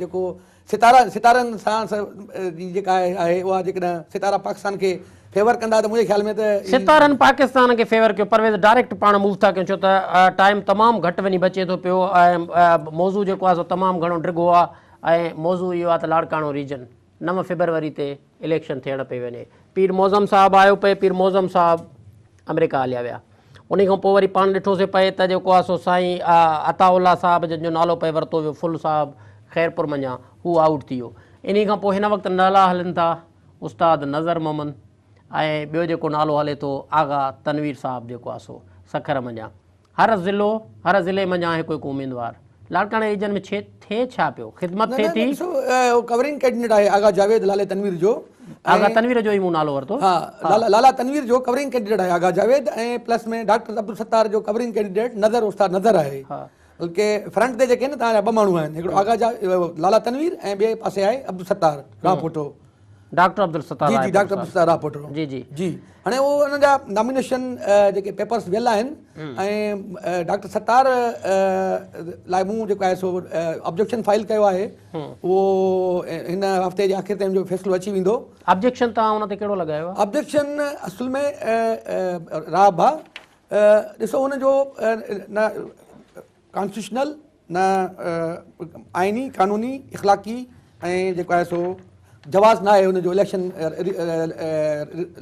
جيڪو ستارا ستارن سان جي جيڪا آهي اها جيڪڏهن ستارا پاڪستان کي فيور ڪندا ته منهنجي خيال ۾ ته ستارن پاڪستان کي فيور ڪيو پرويز ڊائريڪٽ پاڻ موو ٿا ڪيون ڇو ته ٽائيم تمام گهٽ وڃي بچي ٿو پيو ۽ موضوع جيڪو آهي سو تمام گهڻو ڊگهو آهي ۽ موضوع اهو آهي ته لاڙڪاڻو ريجن 9 فيبروري تي اليڪشن ٿيڻ پئي وڃي پير معظم صاحب آيو پئي پير معظم صاحب آمريڪا هليا ويا انهي کان پوء وري پاڻ ڏٺوسي پئي ته جيڪو آهي سو سائين عطاء الله صاحب جن جو نالو پئي ورتو ويو ڦل صاحب خيرپور منجهان هو آئوٽ ٿي ويو انهي کان پوء هن وقت نالا هلن ٿا استاد نظر محمد ۽ ٻيو جيڪو نالو هلي ٿو آغا تنوير صاحب جيڪو آهي سو سکر منجهان هر ضلعو هر ضلعي منجهان هڪ هڪ اميدوار لاڙڪاڻي ريجن ۾ ڇي ٿئي ڇا پيو خدمت ٿئي ٿي. نه نه ڏسو اهو ڪورنگ ڪينڊيڊيٽ آهي آغا جاويد لالي تنوير جو آغا تنوير جو ئي مون نالو ورتو ها لالا تنوير جو ڪورنگ ڪينڊيڊيٽ آهي آغا جاويد ۽ پلس ۾ ڊاڪٽر عبدالستار جو ڪورنگ ڪينڊيڊيٽ نظر استاد نظر آهي بلڪه فرنٽ تي جيڪي آهن توهان جا ٻه ماڻهو آهن هڪڙو آغا جا لالا تنوير ۽ ٻئي پاسي آهي عبدالستار راهپوٽو ڊاڪٽر عبدالستار جي جي ڊاڪٽر عبدالستار راهپوٽو جي جي جي هاڻي اهو انهن جا نامينيشن جيڪي پيپرس ويل آهن ۽ ڊاڪٽر ستار لاء مون جيڪو آهي سو آبجيڪشن فائل ڪيو آهي اهو هن هفتي جي آخر تائين جو فيصلو اچي ويندو. آبجيڪشن توهان ان تي ڪهڙو لڳايو آهي؟ آبجيڪشن اصل ۾ راء ڀا ڏسو ان جو نه ڪانسٽيٽيوشنل نه آئيني قانوني اخلاقي ۽ جيڪو آهي سو جواز نه آهي ان جو اليڪشن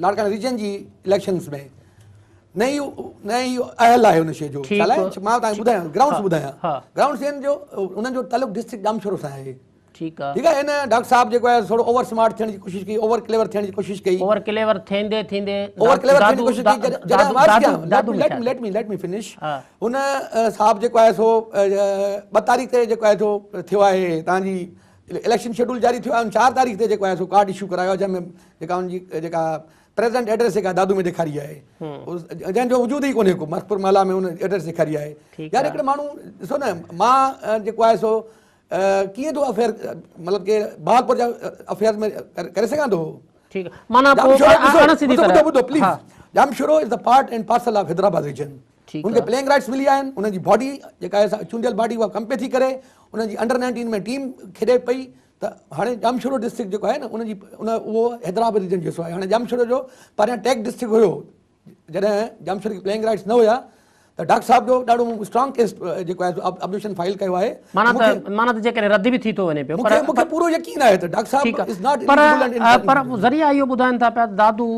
لاڙڪاڻي ريجن جي اليڪشنز ۾ نه ئي نه ئي اهل آهي ان شيء جو ڇا لاء مان توهان کي ٻڌايان گرائونڊس ٻڌايان گرائونڊس ان جو انهن جو تعلق ڊسٽرڪٽ ڄامشورو سان آهي ٺيڪ آ. ٺيڪ آ هن ڊاڪٽر صاحب جيڪو آهي ٿورو اوور سمارٽ ٿيڻ جي ڪوشش ڪئي اوور ڪليور ٿيڻ جي ڪوشش ڪئي. اوور ڪليور ٿيندي ٿيندي اوور ڪليور ٿيڻ جي ڪوشش ڪئي جڏهن آواز ڪيان let let me let me finish هن صاحب جيڪو آهي سو 2 تاريخ تي جيڪو آهي سو ٿيو آهي توهان جي اليڪشن شيڊول جاري ٿيو آهي ان 4 تاريخ تي جيڪو آهي سو ڪارڊ اشو ڪرايو آهي جنهن ۾ جيڪا ان جي جيڪا پريزنٽ ايڊريس جيڪا دادو ۾ ڏيکاري آهي جنهن جو وجود ئي ڪونهي ڪو مرکپور محلا ۾ ان ايڊريس ڏيکاري آهي يار هڪڙي ماڻهو ڏسو نه مان جيڪو آهي سو ڪيئن ٿو افيئر مطلب ڪي بهاولپور جا افيئر ۾ ڪري سگهان ٿو. ٺيڪ معنيٰ پوء اڻ سڌي طرح ٻڌو ٻڌو please Jamshoro is the part and parcel of Hyderabad region ان کي پليئنگ رائٽس ملي آهن انهن جي باڊي جيڪا آهي چونڊيل باڊي اها ڪم پئي ٿي ڪري انهن جي انڊر 19 ۾ ٽيم کيڏي پئي ته هاڻي ڄامشورو ڊسٽرڪٽ جيڪو آهي نه ان جي ان اهو حيدرآباد ريجن جو حصو آهي هاڻي ڄامشورو جو پهريان ٽيگ ڊسٽرڪٽ هيو جڏهن ڄامشوري کي پليئنگ رائٽس نه هيا ته ڊاڪٽر صاحب جو ڏاڍو مون اسٽرانگ ڪيس جيڪو آهي آبجيڪشن فائل ڪيو آهي. معنيٰ ته معنيٰ ته جيڪڏهن رد به ٿي ٿو وڃي پيو پر مون کي پورو يقين آهي ته ڊاڪٽر صاحب is not eligible and پر ذريعا اهو ٻڌائن ٿا پيا ته دادو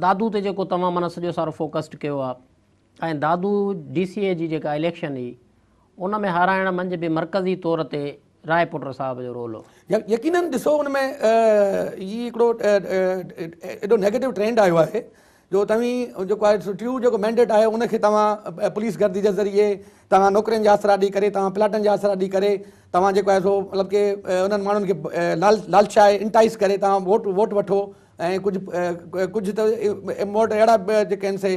دادو تي جيڪو توهان معنيٰ سڄو سارو فوڪسڊ ڪيو آهي ۽ دادو ڊي سي اي جي جيڪا اليڪشن هئي ان ۾ هارائڻ منجهه به مرڪزي طور تي راء پٽ صاحب جو رول هو. يقينن ڏسو ان ۾ هي هڪڙو ايڏو نيگيٽو ٽرينڊ آيو آهي. جو توهين جيڪو آهي سو ٽيون جيڪو مينڊيٽ آهي ان کي توهان پوليس گردي جي ذريعي توهان نوڪرين جا آسرا ڏئي ڪري توهان پلاٽن جا آسرا ڏئي ڪري توهان جيڪو آهي سو مطلب ڪي انهن ماڻهن کي لالچائي انٽائيس ڪري توهان ووٽ ووٽ وٺو ۽ ڪجهه ڪجهه ته مون وٽ اهڙا به جيڪي آهن سي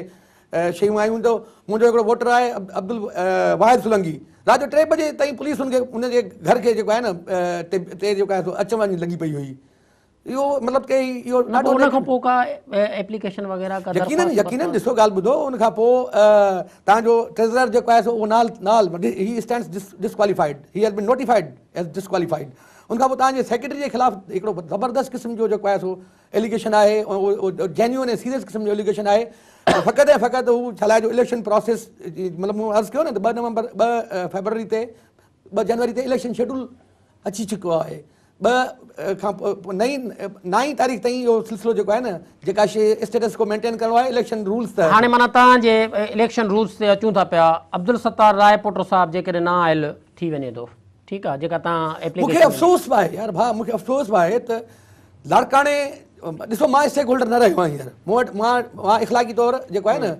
شيون آيون ته منهنجو هڪڙو ووٽر آهي عبدالواحد سولنگي رات جو 3 بجي تائين پوليس ان کي ان جي گهر کي جيڪو آهي نه تي جيڪو آهي سو اچ وڃ لڳي پئي هئي اهو مطلب ڪي اهو ڏاڍو ان کان پوء ڪا ايپليڪيشن وغيره ڪا يقينن يقينن ڏسو ڳالهه ٻڌو ان کان پوء توهان جو ٽريزرر جيڪو آهي سو اهو نال نال he stands disqualified he has been notified as disqualified ان کان پوء توهان جي سيڪريٽري جي خلاف هڪڙو زبردست قسم جو جيڪو آهي سو ايليگيشن آهي اهو جينيون ۽ سيريس قسم جو ايليگيشن آهي فقط ۽ فقط هو ڇا لاء جو اليڪشن پراسيس مطلب مون عرض ڪيو نه ته 2 نومبر 2 فيبروري تي 2 جنوري تي اليڪشن شيڊول اچي چڪو آهي 2 کان پوء نئين نائين تاريخ تائين اهو سلسلو جيڪو آهي نه جيڪا شي اسٽيٽس ڪو مينٽين ڪرڻو آهي اليڪشن رولز تحت. هاڻي معنيٰ توهان جي اليڪشن رولز تي اچون ٿا پيا عبدالستار راء پوٽو صاحب جيڪڏهن نا اهل ٿي وڃي ٿو ٺيڪ آهي جيڪا توهان مون کي ايپليڪيشن افسوس به آهي يار ڀاء مون کي افسوس به آهي ته لاڙڪاڻي ڏسو مان اسٽيڪ هولڊر نه رهيو آهيان هينئر مون وٽ مان مان اخلاقي طور جيڪو آهي نه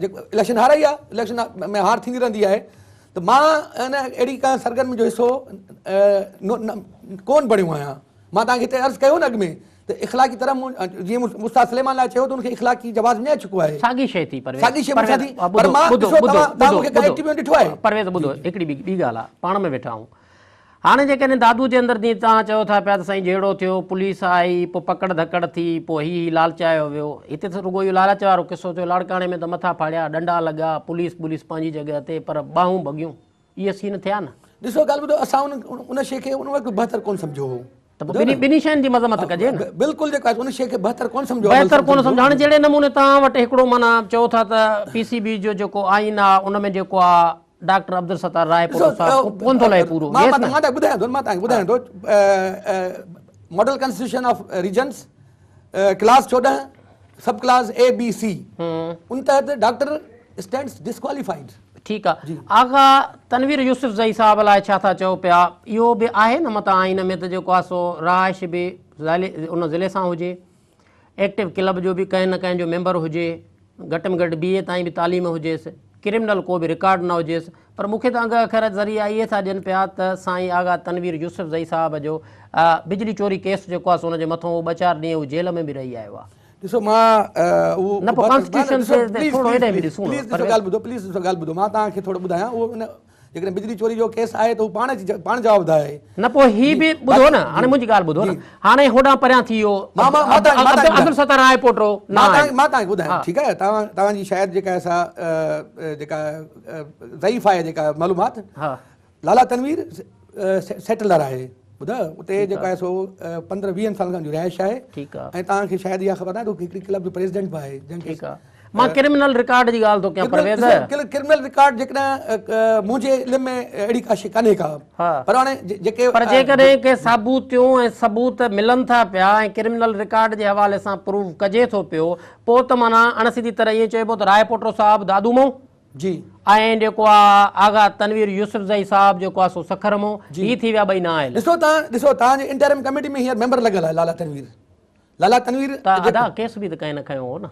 جيڪو اليڪشن هارائي آهي اليڪشن ۾ هار ٿيندي رهندي آهي ته مان ان اهڙي ڪا سرگرمي جو حصو ڪونه بڻيو آهيان. مان توهان کي هتي عرض ڪيو نه اڳ ۾ ته اخلاقي طرح مون جيئن مون استاد سليمان لاء چيو ته ان کي اخلاقي جواز وڃائي چڪو آهي. ساڳي شيء ٿي پرويز. ساڳي شيء مون سان ٿي پر مان ڏسو توهان توهان مون کي ڪا ايڪٽيو ۾ ڏٺو آهي. پرويز ٻڌو هڪڙي ٻي ٻي ڳالهه آهي پاڻ ۾ ويٺا آهيون هاڻي جيڪڏهن دادو جي اندر جيئن توهان چئو ٿا پيا ته سائين جهيڙو ٿيو پوليس آئي پوء پڪڙ ڌڪڙ ٿي پوء هي هي لالچايو ويو هتي ته رڳو اهو لالچ وارو قصو ٿيو لاڙڪاڻي ۾ ته مٿا ڦاڙيا ڏنڊا لڳا پوليس ٻوليس پنهنجي جڳهه تي پر ٻانهون ڀڳيون اهي سين ٿيا نه. ڏسو ڳالهه ٻڌو اسان ان ان شيء کي ان وقت بهتر ڪونه سمجهيو هو. ته پوء ٻنهي ٻنهي شين جي مذمت ڪجي نه. بلڪل جيڪو آهي ان شيء کي بهتر ڪونه سمجهيو عمل بهتر ڪونه سمجهيو. سمجهيو هاڻي جهڙي نموني توهان وٽ هڪڙو معنيٰ چئو ٿا ته پي سي بي جو جيڪو آئين آهي ان ۾ جيڪو آهي ڊاڪٽر عبدالستار راء پوٽو صاحب ڪونه ٿو لهي پورو مان مان توهان کي ٻڌايان ٿو مان توهان کي ٻڌايان ٿو model constitution of regions clause 14 sub clause A B C ان تحت ڊاڪٽر اسٽينڊز ڊسڪواليفائيڊ. ٺيڪ آ آغا تنوير يوسف زئي صاحب لاء ڇا ٿا چئو پيا اهو به آهي نه متان آئين ۾ ته جيڪو آ سو رهائش به ان ضلعي سان هجي ايڪٽو ڪلب جو به ڪنهن نه ڪنهن جو ميمبر هجي، گهٽ ۾ گهٽ بي اي تائين به تعليم هجيس، ڪرمنل ڪو به رڪارڊ نه هجيس، پر مون کي ته انگ اکر ذريعا اهي ٿا ڏين پيا ته سائين آغا تنوير يوسف زئي صاحب جو بجلي چوري ڪيس جيڪو آهي سو ان جي مٿون هو ٻه چار ڏينهن هو جيل ۾ به رهي آيو آهي. ڏسو مان اهو نه پوء ڪانسٽيٽيوشن تي ٿورو هيڏانهن به ڏسون نه. پليز ڏسو ڳالهه ٻڌو پليز ڏسو ڳالهه ٻڌو مان توهان کي ٿورو ٻڌايان اهو ان جيڪڏهن بجلي چوري جو ڪيس آهي ته هو پاڻ اچي پاڻ جواب ٻڌائي. نه پوء هي به ٻڌو نه هاڻي منهنجي ڳالهه ٻڌو نه هاڻي هوڏانهن پريان ٿي ويو عبدالستار راء پوٽو نه آهي. مان توهان کي ٻڌايان ٺيڪ آهي توهان توهان جي شايد جيڪا آهي سا جيڪا ضعيف آهي جيڪا معلومات لالا تنوير سيٽلر آهي ٻڌايو اتي جيڪو آهي سو 15 20 سالن کان جو رهائش آهي ٺيڪ آهي ۽ توهان کي شايد اها خبر ناهي ته هو هڪڙي ڪلب جو پريزيڊنٽ به آهي جنهن کي ٺيڪ آهي مان ڪرمنل رڪارڊ جي ڳالهه ٿو ڪيان پرويز. ڪرمنل رڪارڊ جيڪڏهن منهنجي علم ۾ اهڙي ڪا شيء ڪانهي ڪا پر هاڻي جيڪي پر جيڪڏهن ڪي ثابوتيون ۽ ثبوت ملن ٿا پيا ۽ ڪرمنل رڪارڊ جي حوالي سان پروف ڪجي ٿو پيو پوء ته معنيٰ اڻ سڌي طرح ائين چئبو ته راء پوٽو صاحب دادو مون جي ۽ جيڪو آ آغا تنوير يوسف زئي صاحب جيڪو آ سو سکر مون هي ٿي ويا ٻئي نااهل. ڏسو توهان ڏسو توهان جي انٽرم ڪميٽي ۾ هينئر ميمبر لڳل آهي لالا تنوير لالا تنوير ته ادا ڪيس به ته ڪنهن نه کنيو هو نه.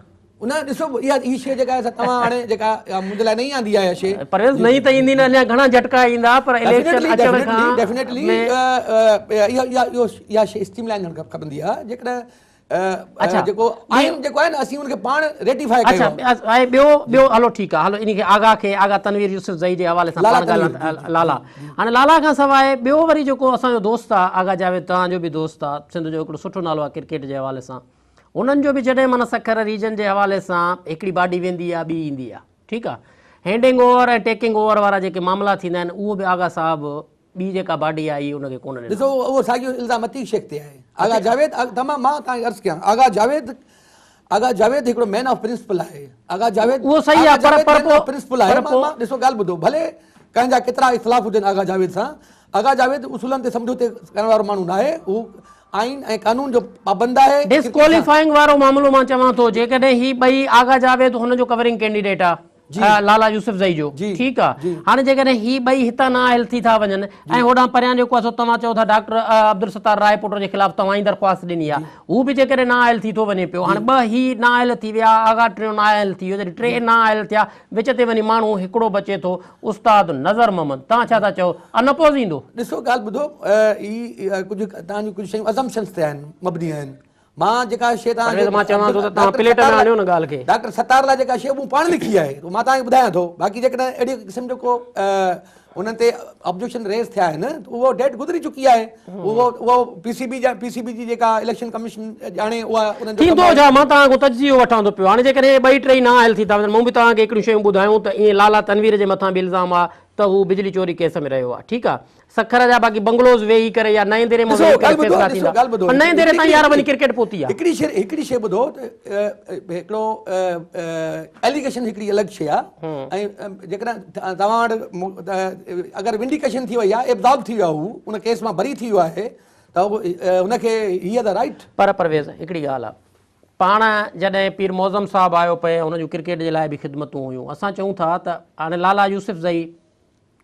نه ڏسو اها هي شيء جيڪا آهي سا توهان هاڻي جيڪا منهنجي لاء نئين آندي آهي اها شيء. پرويز نئين ته ايندي نه اڃا گهڻا جهٽڪا ايندا پر اليڪشن اچڻ کان ڊيفينيٽلي اها اها اها شيء اسٽريم لائن ٿيڻ کپندي آهي جيڪڏهن اڇا جيڪو آئين جيڪو آهي نه اسين ان کي پاڻ ريٽيفائي ڪيو اڇا ۽ ٻيو ٻيو هلو ٺيڪ آهي هلو ان کي آغا کي آغا تنوير يوسف زئي جي حوالي سان پاڻ ڳالهه لالا هاڻي لالا کان سواء ٻيو وري جيڪو اسان جو دوست آ آغا جاويد توهان جو به دوست آ سنڌ جو هڪڙو سٺو نالو آ ڪرڪيٽ جي حوالي سان انهن جو به جڏهن معنيٰ سکر ريجن جي حوالي سان هڪڙي باڊي ويندي آ ٻي ايندي آ ٺيڪ آ هينڊنگ اوور ۽ ٽيڪنگ اوور وارا جيڪي معاملا ٿيندا آهن اهو به آغا صاحب ٻي جيڪا باڊي آئي ان کي ڪونه ڏنو. ڏسو اهو ساڳيو الزام عتيق شيخ تي آهي آغا جاويد تمام مان توهان کي عرض ڪيان آغا جاويد آغا جاويد هڪڙو مين آف پرنسپل آهي آغا جاويد اهو صحيح آهي پر پر پوء پرنسپل آهي مان مان ڏسو ڳالهه ٻڌو ڀلي ڪنهن جا ڪيترا اختلاف هجن آغا جاويد سان آغا جاويد اصولن تي سمجهوتي ڪرڻ وارو ماڻهو ناهي هو آئين ۽ قانون جو پابند آهي. ڊسڪواليفائنگ وارو معاملو مان چوان ٿو جيڪڏهن هي ٻئي آغا جاويد هن جو ڪورنگ ڪينڊيڊيٽ آهي. لالا يوسف زئي جو ٺيڪ آ هاڻي جيڪڏهن هي ٻئي هتان نااهل ٿي ٿا وڃن ۽ هوڏانهن پريان جيڪو آ سو توهان چئو ٿا ڊاڪٽر عبدالستار راهيپوٽو جي خلاف توهان ئي درخواست ڏني آ هو به جيڪڏهن نااهل ٿي ٿو وڃي پيو هاڻي ٻه هي نااهل ٿي ويا آغا ٽيون نااهل ٿي ويو جڏهن ٽي نااهل ٿيا وچ تي وڃي ماڻهو هڪڙو بچي ٿو استاد نظر محمد توهان ڇا ٿا چئو ان اپوز ايندو؟ ڏسو ڳالهه ٻڌو هي ڪجهه توهان جون ڪجهه شيون ازمپشنس تي آهن مبني آهن مان جيڪا شيء توهان پرويز مان چوان ٿو ته توهان پليٽ ۾ آڻيو نه ڳالهه کي. ڊاڪٽر ستار لاء جيڪا شيء مون پاڻ لکي آهي اهو مان توهان کي ٻڌايان ٿو باقي جيڪڏهن اهڙي قسم جو ڪو انهن تي آبجيڪشن ريز ٿيا آهن ته اهو ڊيٽ گذري چڪي آهي اهو اهو پي سي بي جا پي سي بي جي جيڪا اليڪشن ڪميشن ڄاڻي اها انهن جو ڪم ٿيندو آهي. ڇا مان توهان کان تجزيو وٺان ٿو پيو هاڻي جيڪڏهن اهي ٻئي ٽئي نااهل ٿي ٿا وڃن مون به توهان کي هڪڙيون شيون ٻڌايون ته ائين لالا تنوير جي مٿان به الزام آهي ته هو بجلي چوري ڪيس ۾ رهيو آهي ٺيڪ آهي سکر جا باقي بنگلوز ويهي ڪري يا نئين ديري مان ڏسو ويهي ڪري ڳالهه ٻڌو فيصلا ڏسو ٿيندا ڳالهه ٻڌو پر نئين ديري تائين هڪڙي يار وڃي ڪرڪيٽ پهتي آ. هڪڙي شي هڪڙي شي ٻڌو ته هڪڙو ايليگيشن هڪڙي الڳ شي آ ۽ جيڪڏهن توهان وٽ اگر ونڊيڪيشن ٿي وئي آ ابزالو ٿي ويو آ هو ان ڪيس مان بري ٿي ويو آهي ته هن کي هي هيز ا رائيٽ. پر پرويز هڪڙي ڳالهه آ پاڻ جڏهن پير معظم صاحب آيو پئي هن جون ڪرڪيٽ جي لاء به خدمتون هيون اسان چئون ٿا ته هاڻي لالا يوسف زئي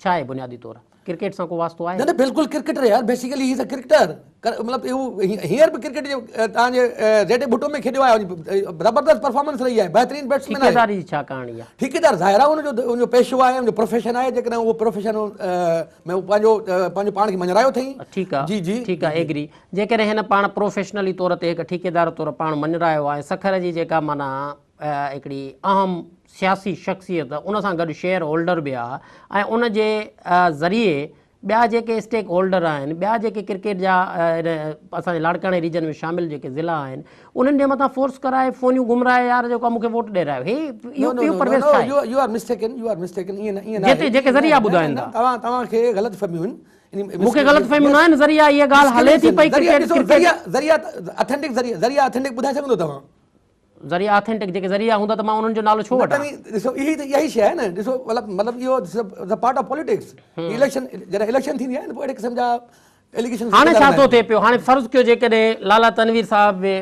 ڇا آهي بنيادي طور ڪرڪيٽ سان ڪو واسطو آهي؟ نه نه بلڪل ڪرڪيٽر يار basically he is a cricketer مطلب اهو هينئر به ڪرڪيٽ جي توهان جي زيڊ اي ڀٽو ۾ کيڏيو آهي زبردست پرفارمنس رهي آهي بهترين بيٽسمين آهي. ٺيڪيداري جي ڇا ڪهاڻي آهي؟ ٺيڪيدار ظاهر آهي ان جو ان جو پيشو آهي ان جو پروفيشن آهي جيڪڏهن اهو پروفيشن ۾ هو پنهنجو پنهنجو پاڻ کي مڃرايو اٿئي. ٺيڪ آهي جي جي ٺيڪ آهي ايگري جيڪڏهن هن پاڻ پروفيشنلي طور تي هڪ ٺيڪيدار طور پاڻ مڃرايو آهي سکر جي جيڪا معنيٰ هڪڙي اهم سياسي شخصيت ان سان گڏ شيئر هولڊر به آ ۽ ان جي ذريعي ٻيا جيڪي اسٽيڪ هولڊر آهن ٻيا جيڪي ڪرڪيٽ جا اسان جي لاڙڪاڻي ريجن ۾ شامل جيڪي ضلعا آهن انهن جي مٿان فورس ڪرائي فونيون گهمرائي يار جيڪو مون کي ووٽ ڏيرايو هي اهو اهو پرويز ڇا آهي؟ You are mistaken you are mistaken ائين نه ائين نه جيڪي جيڪي ذريعا ٻڌائن ٿا. توهان توهان کي غلط فهميون آهن مون کي غلط فهميون نه آهن ذريعا اها ڳالهه هلي ٿي پئي ڪرڪيٽ ذريعا ذريعا اٿينٽڪ ذريعا ذريعا اٿينٽڪ ٻڌائي سگهندو توهان؟ ذريعا اٿينٽڪ جيڪي ذريعا هوندا ته مان انهن جو نالو ڇو وٺان؟ ڏسو اهي ته اها ئي شيء آهي نه ڏسو مطلب مطلب اهو is a part of politics election جڏهن اليڪشن ٿيندي آهي نه پوء اهڙي قسم جا ايليگيشن هاڻي ڇا ٿو ٿئي پيو هاڻي فرض ڪيو جيڪڏهن لالا تنوير صاحب به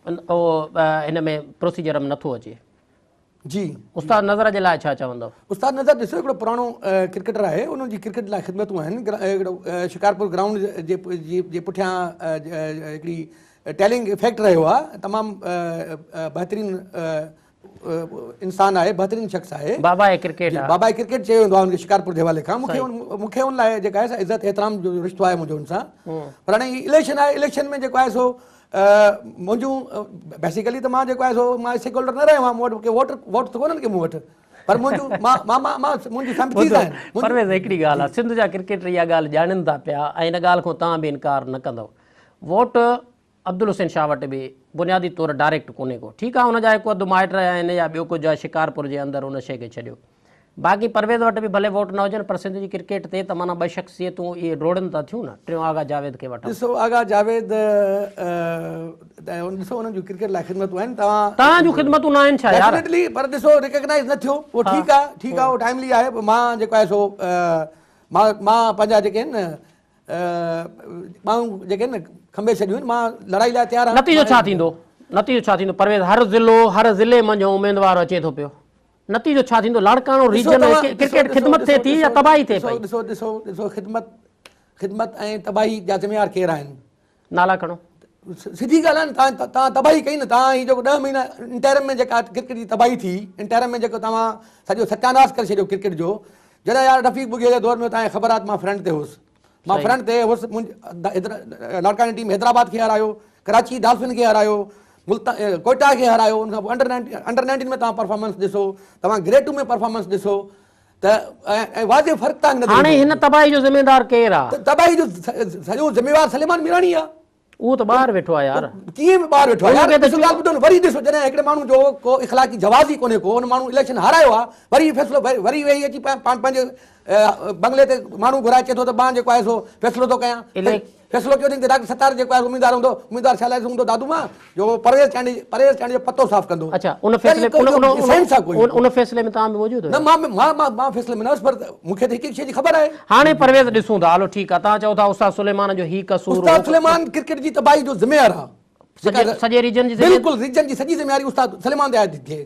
اهو هن ۾ پروسيجر ۾ نٿو اچي جي استاد نظر جي لاء ڇا چوندؤ؟ استاد نظر ڏسو هڪڙو پراڻو ڪرڪيٽر آهي ان جي ڪرڪيٽ لاء خدمتون آهن هڪڙو شڪارپور گرائونڊ جي جي پٺيان هڪڙي ٽيلنگ افيڪٽ رهيو آهي تمام بهترين انسان آهي بهترين شخص آهي بابا ڪرڪيٽ جي بابا ڪرڪيٽ چيو ويندو آهي ان کي شڪارپور جي حوالي کان مونکي مونکي ان لاء جيڪا آهي سا عزت احترام جو رشتو آهي منهنجو ان سان پر هاڻي هي اليڪشن آهي اليڪشن ۾ جيڪو آهي سو منهنجون بيسيڪلي ته مان جيڪو آهي سو مان اسٽيڪ هولڊر نه رهيو آهيان مون وٽ ڪي ووٽ ووٽ ته ڪونهن ڪي مون وٽ پر منهنجون مان مان مان منهنجون سمپٿيز آهن پرويز هڪڙي ڳالهه آهي سنڌ جا ڪرڪيٽر اها ڳالهه ڄاڻين ٿا پيا ۽ ان ڳالهه کان توهان به انڪار نه ڪندؤ ووٽ عبدالحسين شاهه وٽ به بنيادي طور ڊائريڪٽ ڪونهي ڪو. ٺيڪ آهي ان جا هڪ اڌ مائٽ رهيا آهن يا ٻيو ڪجهه آهي شڪارپور جي اندر ان شيء کي ڇڏيو. باقي پرويز وٽ به ڀلي ووٽ نه هجن پر سنڌ جي ڪرڪيٽ تي ته معنيٰ ٻه شخصيتون اهي ڊوڙن ته ٿيون نه. ٽيون آغا جاويد کي وٺون. ڏسو آغا جاويد ته ڏسو انهن جون ڪرڪيٽ لاء خدمتون آهن توهان. توهان جون خدمتون نه آهن ڇا يار. ڊيفينيٽلي پر ڏسو ريڪگنائيز نه ٿيو اهو ٺيڪ آهي ٺيڪ آهي اهو ٽائيملي آهي مان جيڪو آهي سو مان مان پنهنجا جيڪي آهن نه ٻانهون جيڪي آهن نه کنڀي ڇڏيون آهن، مان لڙائي لاء تيار آهيان. نتيجو ڇا ٿيندو؟ نتيجو ڇا ٿيندو پرويز هر ضلعو هر ضلعي منجهون اميدوار اچي ٿو پيو نتيجو ڇا ٿيندو لاڙڪاڻو ريجن ۾ ڪرڪيٽ خدمت ٿئي ٿي يا تباهي ٿئي پئي؟ ڏسو ڏسو ڏسو خدمت خدمت ۽ تباهي جا ذميوار ڪير آهن؟ نالا کڻو. سڌي ڳالهه آهي نه توهان توهان تباهي ڪئي نه توهان هي جيڪو 10 مهينا انٽرم ۾ جيڪا ڪرڪيٽ جي تباهي ٿي انٽرم ۾ جيڪو توهان سڄو ستياناس ڪري ڇڏيو ڪرڪيٽ جو جڏهن يار رفيق ٻگهيي جي دور ۾ توهان کي خبر آهي ته مان فرنٽ تي هوس مان فرنٽ تي هوس لاڙڪاڻي ٽيم حيدرآباد کي هارايو ڪراچي ڊالفن کي هارايو ملتان ڪوئٽا کي هارايو ان کان پوء انڊر انڊر 19 ۾ توهان پرفارمنس ڏسو توهان گريڊ 2 ۾ پرفارمنس ڏسو ته ۽ واضح فرق توهان کي نظر هاڻي هن تباهي جو ذميدار ڪير آ؟ تباهي جو سڄو ذميوار سليمان ميراڻي آ. اهو ته ٻاهر ويٺو آ يار. ڪيئن به ٻاهر ويٺو آ يار ڏسو ڳالهه ٻڌو نه وري ڏسو جڏهن هڪڙي ماڻهو جو ڪو اخلاقي جواز ئي ڪونهي ڪو ان ماڻهو اليڪشن هارايو آ وري فيصلو وري ويهي اچي پاڻ پنهنجي بنگلي تي ماڻهو گهرائي چئي ٿو ته مان جيڪو آهي سو فيصلو ٿو ڪيان فيصلو ڪيو اٿئي ته ڊاڪٽر ستار جيڪو آهي اميدوار هوندو اميدوار ڇا لاء هوندو دادو مان جو پرويز چانڊيي پرويز چانڊيي جو پتو صاف ڪندو. اڇا ان فيصلي ان ان ان ان فيصلي ۾ توهان به موجود هيو؟ نه مان مان مان مان فيصلي ۾ نه هوس پر مون کي ته هڪ هڪ شيء جي خبر آهي. هاڻي پرويز ڏسون ٿا هلو ٺيڪ آهي توهان چئو ٿا استاد سليمان جو هي قصور هو. استاد سليمان ڪرڪيٽ جي تباهي جو ذميوار آهي. سڄي سڄي ريجن جي بلڪل ريجن جي سڄي ذميواري استاد سليمان تي عائد ٿي ٿئي.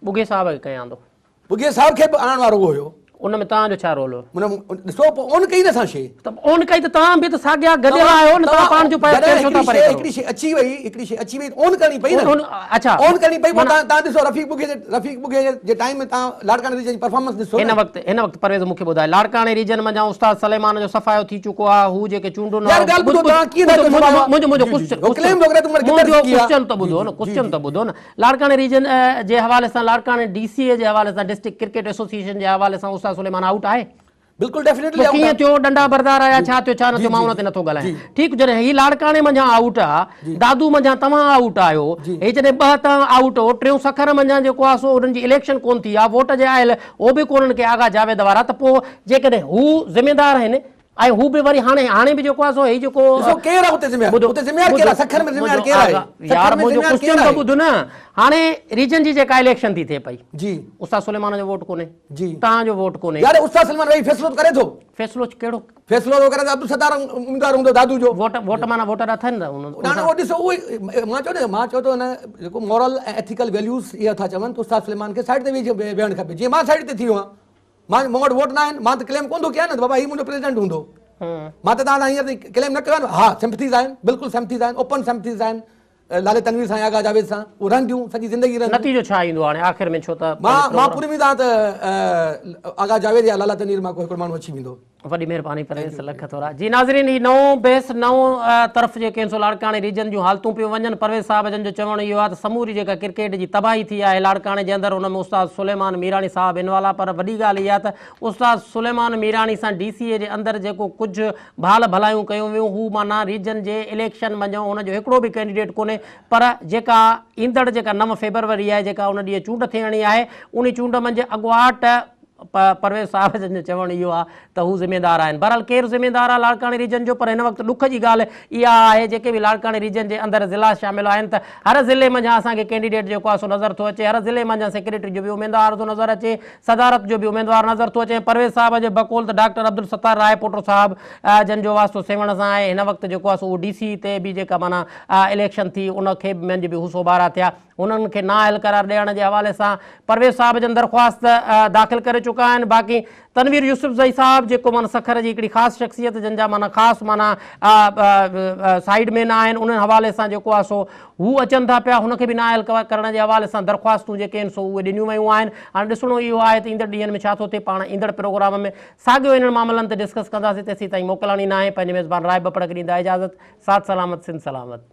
ٻگهي صاحب کي ڪنهن آندو؟ ٻگهيي صاحب کي به آڻڻ وارو اهو هيو. ان ۾ توهان جو ڇا رول هو؟ معنيٰ ڏسو پوء اون ڪئي نه اسان شي. ته اون ڪئي ته توهان به ته ساڳيا گڏيل آهيو نه توهان پاڻ جو پير ڇو ٿا پري ڪريو؟ هڪڙي شي اچي وئي هڪڙي شي اچي وئي ته اون ڪرڻي پئي نه. اڇا اون ڪرڻي پئي پوء توهان توهان ڏسو رفيق ٻگهيي جي رفيق ٻگهيي جي ٽائيم ۾ توهان لاڙڪاڻي ريجن جي پرفارمنس ڏسو نه. هن وقت هن وقت پرويز مون کي ٻڌاء لاڙڪاڻي ريجن منجهان استاد سليمان جو صفايو ٿي چڪو آهي هو جيڪي چونڊن يار ڳالهه ٻڌو توهان ڪيئن ٿا چئو صفايو منهنجو منهنجو ڪوسچن ڪليم ٿو ڪري ته عمر منهنجو ڪوسچن ته ٻڌو نه ڪوسچن ته ٻڌو نه لاڙڪاڻي ريجن جي حوالي سان لاڙڪاڻي ڊي سي اي جي حوالي سان ڊسٽرڪٽ ڪرڪيٽ ايسوسيئيشن جي حوالي سان استاد سليمان آئوٽ آهي؟ بلڪل ڊيفينيٽلي آئوٽ ڪيئن ٿيو ڏنڊا بردار آيا ڇا ٿيو ڇا نه ٿيو مان ان تي نٿو ڳالهايان ٺيڪ جڏهن هي لاڙڪاڻي منجهان آئوٽ آ دادو منجهان توهان آئوٽ آهيو هي جڏهن ٻه توهان آئوٽ هو ٽيون سکر منجهان جيڪو آ سو انهن جي اليڪشن ڪون ٿي آ ووٽ جي آيل هو به ڪونهن ڪي آغا جاويد وارا ته پوء جيڪڏهن هو ذميدار آهن ۽ هو به وري هاڻي هاڻي به جيڪو آهي سو هي جيڪو ڏسو ڪير آهي اتي ذميوار ٻڌو اتي ذميوار ڪير آهي سکر ۾ ذميوار ڪير آهي يار منهنجو ڪوسچن ته ٻڌ نه هاڻي ريجن جي جيڪا اليڪشن ٿي ٿئي پئي جي استاد سليمان جو ووٽ ڪونهي جي توهان جو ووٽ ڪونهي يار استاد سليمان ويهي فيصلو ته ڪري ٿو فيصلو ڪهڙو فيصلو ٿو ڪري ته عبدالستار اميدوار هوندو دادو جو ووٽ ووٽ معنيٰ ووٽر اٿن نه نه اهو ڏسو اهو مان چئو نه مان چئو ٿو نه جيڪو مورل ۽ ايٿيڪل ويليوز اها ٿا چون ته استاد سليمان کي سائيڊ تي ويهي ويهڻ کپي جيئن مان سائيڊ تي ٿي ويو آهيان مان مون وٽ ووٽ نه آهن مان ته ڪليم ڪونه ٿو ڪيان نه ته بابا هي منهنجو پريزيڊنٽ هوندو مان ته توهان سان هينئر تائين ڪليم نه ڪيو آهي ها سمپٿيز آهن بلڪل سمپٿيز آهن اوپن سمپٿيز آهن لالي تنوير سان آغا جاويد سان اهي رهنديون سڄي زندگي رهنديون نتيجو ڇا ايندو هاڻي آخر ۾ ڇو ته مان مان پوري اميد آهيان ته آغا جاويد يا لالا تنوير مان ڪو هڪڙو ماڻهو اچي ويندو. وڏي مهرباني پرويز لک ٿورا. جي ناظرين هي نئون بحث نئون طرف جيڪي آهن سو لاڙڪاڻي ريجن جون حالتون پيون وڃن پرويز صاحب جن جو چوڻ اهو آهي ته سموري جيڪا ڪرڪيٽ جي تباهي ٿي آهي لاڙڪاڻي جي اندر ان ۾ استاد سليمان ميراڻي صاحب انوال آهي پر وڏي ڳالهه اها ته استاد سليمان ميراڻي سان ڊي سي اي جي اندر جيڪو ڪجهه ڀال ڀلايون ڪيون ويون هو معنيٰ ريجن جي اليڪشن منجهون ان جو هڪڙو به ڪينڊيڊيٽ ڪونهي پر جيڪا ايندڙ جيڪا 9 فيبروري آهي جيڪا ان ڏينهن چونڊ ٿيڻي آهي انهي چونڊ منجهه اڳواٽ پرويز صاحب جن جو چوڻ اهو آهي ته هو ذميدار آهن. بهرحال ڪير ذميدار آهي لاڙڪاڻي ريجن جو پر هن وقت ڏک جي ڳالهه اها آهي جيڪي به لاڙڪاڻي ريجن جي اندر ضلعا شامل آهن ته هر ضلعي منجهان اسان کي ڪينڊيڊيٽ جيڪو آهي سو نظر ٿو اچي هر ضلعي منجهان سيڪريٽري جو به اميدوار ٿو نظر اچي صدارت جو به اميدوار نظر ٿو اچي ۽ پرويز صاحب جي بقول ته ڊاڪٽر عبدالستار راء پوٽو صاحب جن جو واسطو سيوهڻ سان آهي هن وقت جيڪو آهي سو اهو ڊي سي تي به جيڪا معنيٰ اليڪشن ٿي ان کي منجهه به هو سوڀارا ٿيا انهن کي نااهل قرار ڏيڻ جي حوالي سان پرويز صاحب جن درخواست داخل ڪري چڪا آهن باقي تنوير يوسف زئي صاحب جيڪو معنيٰ سکر جي هڪڙي خاص شخصيت جن جا معنيٰ خاص معنيٰ سائيڊ مين آهن انهن حوالي سان جيڪو آهي سو هو اچن ٿا پيا هن کي به نااهل ڪرڻ جي حوالي سان درخواستون جيڪي آهن سو اهي ڏنيون ويون آهن هاڻي ڏسڻو اهو آهي ته ايندڙ ڏينهن ۾ ڇا ٿو ٿئي پاڻ ايندڙ پروگرام ۾ ساڳيو انهن معاملن تي ڊسڪس ڪنداسين تيسين تائين موڪلاڻي ناهي پنهنجي ميزبان راء ٻپڙ کي ڏيندا اجازت ساٿ سلامت سنڌ سلامت.